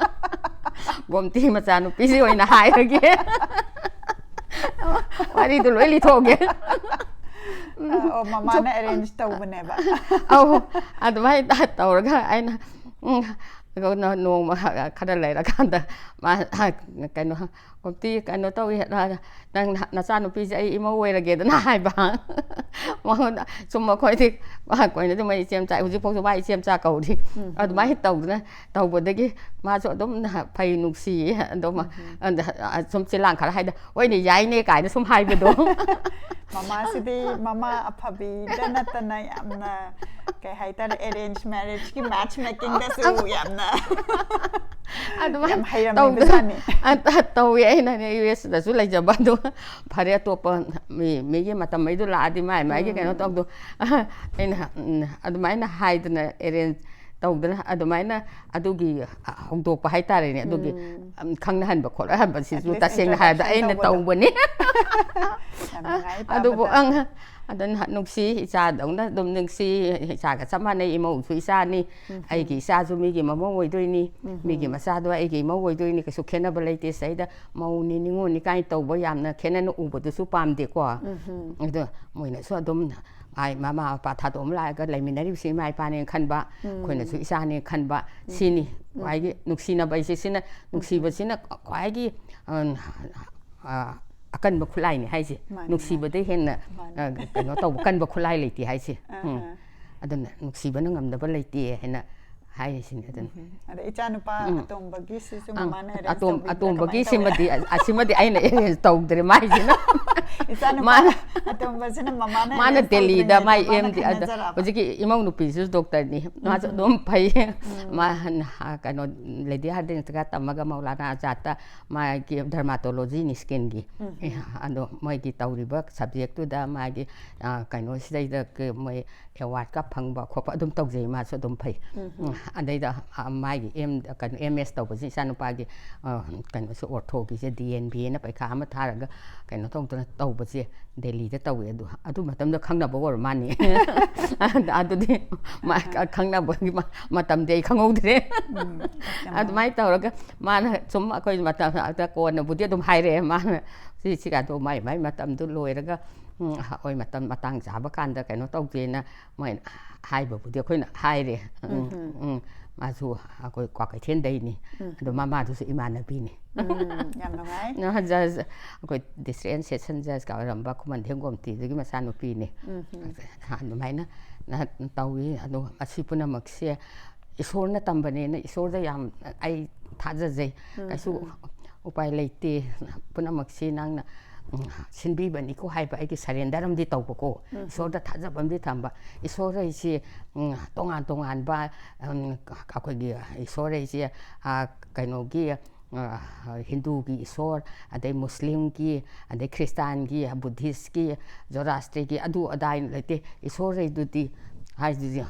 ꯒꯣꯝꯇꯤ ꯃꯆꯥꯅꯨꯄꯤꯁꯤ ꯑꯣꯏꯅ ꯍꯥꯏꯔꯒꯦ꯫ ꯋꯥꯔꯤꯗꯨ ꯂꯣꯏ ꯂꯤꯊꯣꯛꯑꯒꯦ꯫ ꯑ, ꯑꯣ, ꯃꯃꯥꯅ ꯑꯦꯔꯦꯟꯖ ꯇꯧꯕꯅꯦꯕ꯫ ꯑꯧ, ꯑꯗꯨꯃꯥꯏꯅ ꯇꯧꯔꯒ ꯑꯩꯅ, ꯎꯝ, ꯅꯣꯡꯃ ꯈꯔ ꯂꯩꯔꯀꯥꯟꯗ ꯃꯥ, ꯀꯩꯅꯣ, "ꯒꯣꯝꯇꯤ, ꯀꯩꯅꯣ ꯇꯧꯏ, ꯅꯪ ꯅꯆꯥꯅꯨꯄꯤꯁꯦ ꯑꯩ ꯏꯃꯧ ꯑꯣꯏꯔꯒꯦꯗꯅ" ꯍꯥꯏꯕ꯫ ꯃꯉꯣꯟꯗ ꯁꯨꯝ ꯑꯩꯈꯣꯏꯗꯤ ꯀꯣꯏꯅꯗꯤ ꯃꯣꯏ ꯏꯆꯦ ꯃꯆꯥ, ꯍꯧꯖꯤꯛꯐꯥꯎꯁꯨ ꯃꯥ ꯏꯆꯦ ꯃꯆꯥ ꯀꯧꯔꯤ꯫ ꯑꯗꯨꯃꯥꯏꯅ ꯇꯧꯗꯅ ꯇꯧꯕꯗꯒꯤ ꯃꯥꯁꯨ ꯑꯗꯨꯝ ꯐꯩ, ꯅꯨꯡꯁꯤꯌꯦ ꯑꯗꯨꯝ꯫ ꯑꯗ ꯁꯨꯝ ꯆꯤꯜꯂꯥꯡ ꯈꯔ ꯍꯥꯏꯗ, "ꯍꯣꯏꯅꯦ, ꯌꯥꯏꯅꯦ" ꯀꯥꯏꯅ ꯁꯨꯝ ꯍꯥꯏꯕꯗꯣ꯫ ꯃꯃꯥꯁꯤꯗꯤ ꯃꯃꯥ ꯑꯐꯕꯤꯗ ꯅꯠꯇꯅ ꯌꯥꯝꯅ, ꯀꯩ ꯍꯥꯏꯇꯥꯔꯦ, ꯑꯦꯔꯦꯟꯖ ꯃꯦꯔꯦꯖꯀꯤ ꯃꯦꯠꯆ ꯃꯦꯀꯤꯡꯗꯁꯨ ꯌꯥꯝꯅ ꯑꯗꯨꯃꯥꯏꯅ ꯌꯥꯝ ꯍꯩꯔꯝꯃꯤꯕꯖꯥꯠꯅꯤ꯫ ꯇꯧꯗꯅ ꯇꯧꯋꯦ꯫ ꯑꯩꯅ ꯌꯨ ꯑꯦꯁꯇꯁꯨ ꯂꯩꯖꯕ ꯑꯗꯣ, ꯐꯔꯦ, ꯑꯇꯣꯞꯄ ꯃꯤ, ꯃꯤꯒꯤ ꯃꯇꯝ ꯃꯩꯗꯨ ꯂꯥꯛꯑꯗꯤ ꯃꯥꯏ ꯃꯥꯏꯒꯤ ꯀꯩꯅꯣ ꯇꯧꯗꯣ꯫ ꯑꯩꯅ ꯎꯝ, ꯑꯗꯨꯃꯥꯏꯅ ꯍꯥꯏꯗꯅ ꯑꯦꯔꯦꯟꯖ ꯇꯧꯗꯅ ꯑꯗꯨꯃꯥꯏꯅ ꯑꯗꯨꯒꯤ ꯍꯧꯗꯣꯛꯄ ꯍꯥꯏꯇꯥꯔꯦꯅꯦ, ꯑꯗꯨꯒꯤ ꯎꯝ, ꯈꯪꯅꯍꯟꯕ ꯈꯣꯠꯍꯟꯕꯁꯤꯁꯨ At least ꯇꯁꯦꯡꯅ ꯍꯥꯏꯔꯕꯗ introduction ꯑꯩꯅ ꯇꯧꯕꯗꯣ꯫ ꯇꯧꯕꯅꯤ꯫ ꯌꯥꯝ ꯅꯨꯡꯉꯥꯏ ꯑꯗꯨꯕꯨ ꯇꯥꯕꯗ꯫ ꯑꯪ, ꯑꯗꯨꯅ ꯅꯨꯡꯁꯤ, ꯏꯆꯥꯗꯧꯅ ꯑꯗꯨꯝ ꯅꯨꯡꯁꯤ꯫ ꯏꯆꯥꯒ ꯆꯞ ꯃꯥꯟꯅꯩ, ꯏꯃꯧꯁꯨ ꯏꯆꯥꯅꯤ, ꯑꯩꯒꯤ ꯏꯆꯥꯁꯨ ꯃꯤꯒꯤ ꯃꯃꯧ ꯑꯣꯏꯗꯣꯏꯅꯤ, ꯃꯤꯒꯤ ꯃꯆꯥꯗꯣ ꯑꯩꯒꯤ ꯏꯃꯧ ꯑꯣꯏꯗꯣꯏꯅꯤ, ꯀꯩꯁꯨ ꯈꯦꯠꯅꯕ ꯂꯩꯇꯦ꯫ ꯁꯤꯗꯩꯗ ꯃꯧꯅꯤ ꯅꯤꯉꯣꯜꯅꯤ ꯀꯥꯏꯅ ꯇꯧꯕ ꯌꯥꯝꯅ ꯈꯦꯠꯅꯅ ꯎꯕꯗꯨꯁꯨ ꯄꯥꯝꯗꯦꯀꯣ꯫ ꯑꯗꯣ ꯃꯣꯏꯅꯁꯨ ꯑꯗꯨꯝ, ꯑꯩ ꯃꯃꯥ ꯃꯄꯥ ꯊꯥꯗꯣꯛꯑꯝ ꯂꯥꯛꯑꯒ ꯂꯩꯃꯤꯟꯅꯔꯤꯕꯁꯤ ꯏꯃꯥ ꯏꯄꯥꯅꯦꯅ ꯈꯟꯕ, ꯑꯩꯈꯣꯏꯅꯁꯨ ꯏꯆꯥꯅꯦꯅ ꯈꯟꯕ, ꯁꯤꯅꯤ ꯈ꯭ꯋꯥꯏꯒꯤ ꯅꯨꯡꯁꯤꯅꯕ ꯍꯥꯏꯁꯦ꯫ ꯁꯤꯅ, ꯅꯨꯡꯁꯤꯕꯁꯤꯅ ꯈ꯭ꯋꯥꯏꯒꯤ, ꯑ, ꯑ, ꯑꯀꯟꯕ ꯈꯨꯠꯂꯥꯏꯅꯤ ꯍꯥꯏꯁꯦ꯫ ꯃꯥꯅꯤ, ꯅꯨꯡꯁꯤꯕꯗꯩ ꯍꯦꯟꯅ, ꯃꯥꯅꯤ꯫ ꯑ, ꯀꯩꯅꯣ ꯇꯧꯕ, ꯀꯟꯕ ꯈꯨꯠꯂꯥꯏ ꯂꯩꯇꯦ ꯍꯥꯏꯁꯦ꯫ ꯑꯥ, ꯎꯝ꯫ ꯑꯥ꯫ ꯑꯗꯨꯅ ꯅꯨꯡꯁꯤꯕꯅ ꯉꯝꯗꯕ ꯂꯩꯇꯦ ꯍꯥꯏꯅ ꯍꯥꯏꯔꯤꯁꯤꯅꯦ꯫ ꯑꯗꯨꯅ ꯑꯗ ꯏꯆꯥꯅꯨꯄꯥ ꯎꯝ꯫ ꯑꯇꯣꯝꯕꯒꯤꯁꯤꯁꯨ ꯑꯪ, ꯃꯃꯥꯅ arrange ꯑꯇꯣꯝ-, ꯇꯧꯕꯤꯕ꯭ꯔꯥ? ꯑꯇꯣꯝꯕꯒꯤ ꯀꯃꯥꯏꯅ ꯇꯧꯋꯦ? ꯁꯤꯃꯗꯤ, ꯑ-, ꯑꯁꯤꯃꯗꯤ ꯑꯩꯅ arrange ꯇꯧꯗ꯭ꯔꯦ ꯃꯥꯏꯁꯤꯅ꯫ ꯏꯆꯥꯅꯨꯄꯥ ꯃꯥꯅ ꯑꯇꯣꯝꯕꯁꯤꯅ ꯃꯃꯥꯅ ꯃꯥꯅ arrange ꯗꯦꯜꯂꯤꯗ ꯇꯧꯗ꯭ꯔꯤꯉꯩꯗ ꯃꯥꯏ ꯃꯥꯅ ꯑꯦꯝꯗꯤ ꯑꯗ ꯈꯟꯅꯖꯔꯕ? ꯍꯧꯖꯤꯛꯀꯤ ꯏꯃꯧ ꯅꯨꯄꯤꯁꯤꯁꯨ ꯗꯣꯛꯇꯔꯅꯤ, ꯃꯥꯁꯨ ꯑꯗꯨꯝ ꯐꯩ꯫ ꯃꯥ ꯍꯟ-, ꯍ-, ꯀꯩꯅꯣ, ꯂꯦꯗꯤ ꯍꯥꯔꯗꯤꯟꯁꯇꯒ ꯇꯝꯃꯒ ꯃꯧꯂꯥꯅꯥ ꯑꯖꯥꯠꯇ ꯃꯥꯒꯤ ꯗꯔꯃꯥꯇꯣꯂꯣꯖꯤꯅꯤ, ꯁ꯭ꯀꯤꯟꯒꯤ꯫ ꯑꯦ, ꯑꯗꯣ ꯃꯣꯏꯒꯤ ꯇꯧꯔꯤꯕ ꯁꯕꯖꯦꯛꯇꯨꯗ ꯃꯥꯒꯤ, ꯑ, ꯀꯩꯅꯣꯁꯤꯗꯩꯗ ꯀ-, ꯃꯣꯏ ꯑꯦꯋꯥꯔꯗꯀ ꯐꯪꯕ ꯈꯣꯠꯄ ꯑꯗꯨꯝ ꯇꯧꯖꯩ, ꯃꯥꯁꯨ ꯑꯗꯨꯝ ꯐꯩ꯫ ꯎꯝ, ꯑꯗꯩꯗ, ꯑ, ꯃꯥꯒꯤ ꯑꯦꯝ, ꯀꯩꯅꯣ, ꯑꯦꯝ ꯑꯦꯁ ꯇꯧꯕꯁꯦ ꯏꯆꯥꯅꯨꯄꯥꯒꯤ, ꯑ, ꯀꯩꯅꯣꯁꯦ, ꯑꯣꯔꯊꯣꯒꯤꯁꯦ, ꯗꯤ ꯑꯦꯟ ꯕꯤ ꯑꯦꯅ ꯄꯩꯈꯥ ꯑꯃ ꯊꯥꯔꯒ ꯀꯩꯅꯣ ꯇꯧꯗꯅ ꯇꯧꯕꯁꯦ ꯗꯦꯜꯂꯤꯗ ꯇꯧꯋꯦ꯫ ꯑꯗꯨ, ꯑꯗꯨ ꯃꯇꯝꯗ ꯈꯪꯅꯕ ꯑꯣꯏꯔ ꯃꯥꯅꯤ꯫ ꯑꯗꯨꯗꯤ ꯃꯥ ꯈꯪꯅꯕꯒꯤ ꯃ-, ꯃꯇꯝꯗꯤ ꯑꯩ ꯈꯪꯍꯧꯗ꯭ꯔꯦ꯫ ꯎꯝ, ꯌꯥꯝ ꯑꯗꯨꯃꯥꯏꯅ ꯇꯧꯔꯒ ꯃꯥꯅ ꯁꯨꯝ ꯑꯩꯈꯣꯏ ꯃꯇꯝ ꯑꯗ ꯀꯣꯟꯅꯕꯨꯗꯤ ꯑꯗꯨꯝ ꯍꯥꯏꯔꯛꯑꯦ꯫ ꯃꯥꯅ ꯁꯤ, ꯁꯤꯒꯗꯣ ꯃꯥꯏ, ꯃꯥꯏ ꯃꯇꯝꯗꯨ ꯂꯣꯏꯔꯒ, ꯎꯝ, ꯑꯩꯈꯣꯏ ꯃꯇꯝ ꯃꯇꯥꯡ ꯆꯥꯕ ꯀꯥꯟꯗ ꯀꯩꯅꯣ ꯇꯧꯒꯦꯅ ꯃꯣꯏ ꯍꯥꯏꯕꯕꯨꯗꯤ ꯑꯩꯈꯣꯏꯅ ꯍꯥꯏꯔꯦ꯫ ꯎꯝ, ꯎꯝ, ꯃꯥꯁꯨ ꯑꯩꯈꯣꯏ ꯀ꯭ꯋꯥꯀꯩꯊꯦꯜꯗꯩꯅꯤ꯫ ꯑꯗꯣ ꯃꯃꯥꯗꯨꯁꯨ ꯏꯃꯥꯟꯅꯕꯤꯅꯤ꯫ ꯎꯝ, ꯌꯥꯝ ꯅꯨꯡꯉꯥꯏ꯫ ꯖꯁ, ꯑꯩꯈꯣꯏ ꯗꯤꯁꯇ꯭ꯔꯤꯛ ꯑꯦꯟ ꯁꯦꯁꯟ ꯖꯁꯀ ꯑꯣꯏꯔꯝꯕ ꯈꯨꯃꯟꯊꯦꯝ ꯒꯣꯃꯇꯤꯗꯨꯒꯤ ꯃꯆꯥꯅꯨꯄꯤꯅꯤ꯫ ꯑꯗꯨꯃꯥꯏꯅ ꯇꯧꯏ꯫ ꯑꯗꯣ ꯑꯁꯤ ꯄꯨꯝꯅꯃꯛꯁꯦ ꯏꯁꯣꯔꯅ ꯇꯝꯕꯅꯦꯅ ꯏꯁꯣꯔꯗ ꯌꯥꯝ ꯑꯩ ꯊꯥꯖꯖꯩ꯫ ꯀꯩꯁꯨ ꯎꯄꯥꯏ ꯂꯩꯇꯦ꯫ ꯄꯨꯝꯅꯃꯛꯁꯤ ꯅꯪꯅ ꯎꯝ, ꯁꯤꯟꯕꯤꯕꯅꯤꯀꯣ ꯍꯥꯏꯕ ꯑꯩꯒꯤ ꯁꯔꯦꯟꯗꯔ ꯑꯃꯗꯤ ꯇꯧꯕꯀꯣ꯫ ꯏꯁꯣꯔꯗ ꯊꯥꯖꯕ ꯑꯃꯗꯤ ꯊꯝꯕ꯫ ꯏꯁꯣꯔ ꯍꯥꯏꯁꯤ ꯎꯝ, ꯇꯣꯉꯥꯟ ꯇꯣꯉꯥꯟꯕ ꯎꯝ, ꯑꯩꯈꯣꯏꯒꯤ ꯏꯁꯣꯔ ꯍꯥꯏꯁꯤ ꯑꯥ, ꯀꯩꯅꯣꯒꯤ ꯑꯥ, ꯍꯤꯟꯗꯨꯒꯤ ꯏꯁꯣꯔ, ꯑꯗꯩ ꯃꯨꯁꯂꯤꯝꯒꯤ, ꯑꯗꯩ ꯈ꯭ꯔꯤꯁꯇꯥꯟꯒꯤ, ꯕꯨꯙꯤꯁꯀꯤ, ꯖꯣꯔꯥꯁꯇ꯭ꯔꯤꯒꯤ, ꯑꯗꯨ ꯑꯗꯥ ꯍꯥꯏꯅ ꯂꯩꯇꯦ꯫ ꯏꯁꯣꯔ ꯍꯥꯏꯗꯨꯗꯤ ꯍꯥꯏꯗꯨꯗꯤ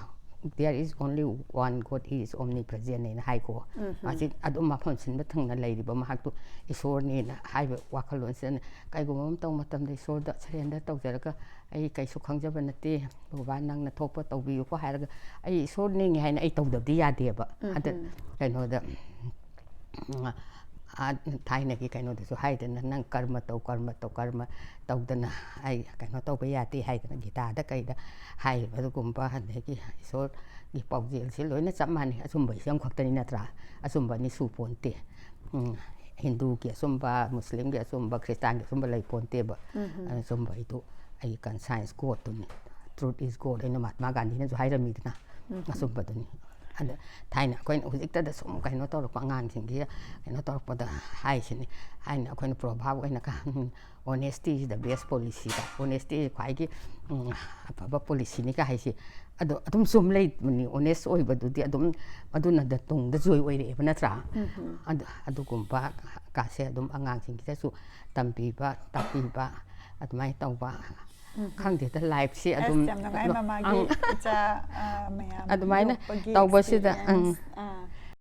"There is only one God, he is omnipresent" ꯍꯥꯏꯅ ꯍꯥꯏꯀꯣ꯫ ꯃꯥꯁꯤ ꯑꯗꯨꯝ ꯃꯐꯝ ꯁꯤꯟꯕ ꯊꯨꯡꯅ ꯂꯩꯔꯤꯕ ꯃꯍꯥꯛꯇꯨ ꯏꯁꯣꯔꯅꯦꯅ ꯍꯥꯏꯕ ꯋꯥꯈꯜꯂꯣꯟꯁꯤꯗꯅ ꯀꯩꯒꯨꯝꯕ ꯑꯃ ꯇꯧꯕ ꯃꯇꯝꯗ ꯏꯁꯣꯔꯗ ꯁꯔꯦꯟꯗꯔ ꯇꯧꯖꯔꯒ "ꯑꯩ ꯀꯩꯁꯨ ꯈꯪꯖꯕ ꯅꯠꯇꯦ, ꯕꯕꯥ ꯅꯪꯅ ꯊꯣꯛꯄ ꯇꯧꯕꯤꯌꯨꯀꯣ" ꯍꯥꯏꯔꯒ ꯑꯩ ꯏꯁꯣꯔ ꯅꯤꯡꯉꯤ ꯍꯥꯏꯅ ꯑꯩ ꯇꯧꯗꯕꯗꯤ ꯌꯥꯗꯦꯕ꯫ ꯑꯗ ꯀꯩꯅꯣꯗ ꯎꯝ, ꯑꯥ, ꯊꯥꯏꯅꯒꯤ ꯀꯩꯅꯣꯗꯁꯨ ꯍꯥꯏꯗꯅ "ꯅꯪ ꯀꯔꯃ ꯇꯧ, ꯀꯔꯃ ꯇꯧ, ꯀꯔꯃ ꯇꯧꯗꯅ ꯑꯩ ꯀꯩꯅꯣ ꯇꯧꯕ ꯌꯥꯗꯦ" ꯍꯥꯏꯗꯅ ꯒꯤꯇꯥꯗ ꯀꯩꯗ ꯍꯥꯏꯔꯤꯕ ꯑꯗꯨꯒꯨꯝꯕ꯫ ꯑꯗꯒꯤ ꯏꯁꯣꯔꯒꯤ ꯄꯥꯎꯖꯦꯜꯁꯦ ꯂꯣꯏꯅ ꯆꯞ ꯃꯥꯟꯅꯩ꯫ ꯑꯆꯨꯝꯕ ꯏꯁꯩ ꯑꯃꯈꯛꯇꯅꯤ ꯅꯠꯇ꯭ꯔꯥ? ꯑꯆꯨꯝꯕ ꯑꯅꯤ ꯁꯨ ꯄꯣꯟꯇꯦ꯫ ꯎꯝ, ꯍꯤꯟꯗꯨꯒꯤ ꯑꯆꯨꯝꯕ, ꯃꯨꯁꯂꯤꯝꯒꯤ ꯑꯆꯨꯝꯕ, ꯈ꯭ꯔꯤꯁꯇꯥꯟꯒꯤ ꯑꯆꯨꯝꯕ ꯂꯩ ꯄꯣꯟꯇꯦꯕ꯫ ꯑꯗꯨꯅ ꯑꯆꯨꯝꯕ ꯍꯥꯏꯗꯨ ꯑꯩ conscience God ꯇꯨꯅꯤ, "Truth is God" ꯍꯥꯏꯅ ꯃꯍꯥꯠꯃꯥ ꯒꯥꯟꯙꯤꯅꯁꯨ ꯍꯥꯏꯔꯝꯃꯤꯗꯅ꯫ ꯑꯆꯨꯝꯕꯗꯨꯅꯤ꯫ ꯑꯗ ꯊꯥꯏꯅ ꯑꯩꯈꯣꯏꯅ ꯍꯧꯖꯤꯛꯇꯗ ꯁꯨꯝ ꯀꯩꯅꯣ ꯇꯧꯔꯛꯄ ꯑꯉꯥꯡꯁꯤꯡꯁꯤ ꯀꯩꯅꯣ ꯇꯧꯔꯛꯄꯗ ꯍꯥꯏꯁꯤꯅꯤ꯫ ꯊꯥꯏꯅ ꯑꯩꯈꯣꯏꯅ proverb ꯑꯣꯏꯅ ꯀ-, "Honesty is the best policy" ꯀ, "Honesty ꯈ꯭ꯋꯥꯏꯒꯤ ꯎꯝ, ꯑꯐꯕ policyꯅꯤ" ꯀ ꯍꯥꯏꯁꯤ꯫ ꯑꯗꯣ ꯑꯗꯨꯝ ꯆꯨꯝ ꯂꯩꯕꯅꯤ꯫ Honest ꯑꯣꯏꯕꯗꯨꯗꯤ ꯑꯗꯨꯝ ꯑꯗꯨꯅ ꯗ-, ꯇꯨꯡꯗ ꯖꯣꯏ ꯑꯣꯏꯔꯛꯑꯦꯕ ꯅꯠꯇ꯭ꯔꯥ? ꯑꯗꯨ, ꯑꯗꯨꯒꯨꯝꯕ ꯀꯥꯁꯦ ꯑꯗꯨꯝ ꯑꯉꯥꯡꯁꯤꯡꯁꯤꯗꯁꯨ ꯇꯝꯕꯤꯕ, ꯇꯥꯛꯄꯤꯕ, ꯑꯗꯨꯃꯥꯏꯅ ꯇꯧꯕ꯫ ꯈꯪꯗꯦꯗ, lifeꯁꯦ ꯑꯗꯨꯝ ꯑꯁ, ꯌꯥꯝ ꯅꯨꯡꯉꯥꯏ꯫ ꯃꯃꯥꯒꯤ ꯑꯪ, ꯏꯆꯥ, ꯑ, ꯃꯌꯥꯝ ꯑꯗꯨꯃꯥꯏꯅ ꯌꯣꯛꯄꯒꯤ ꯇꯧꯕꯁꯤꯗ, ꯑꯪ, experience, ꯑ,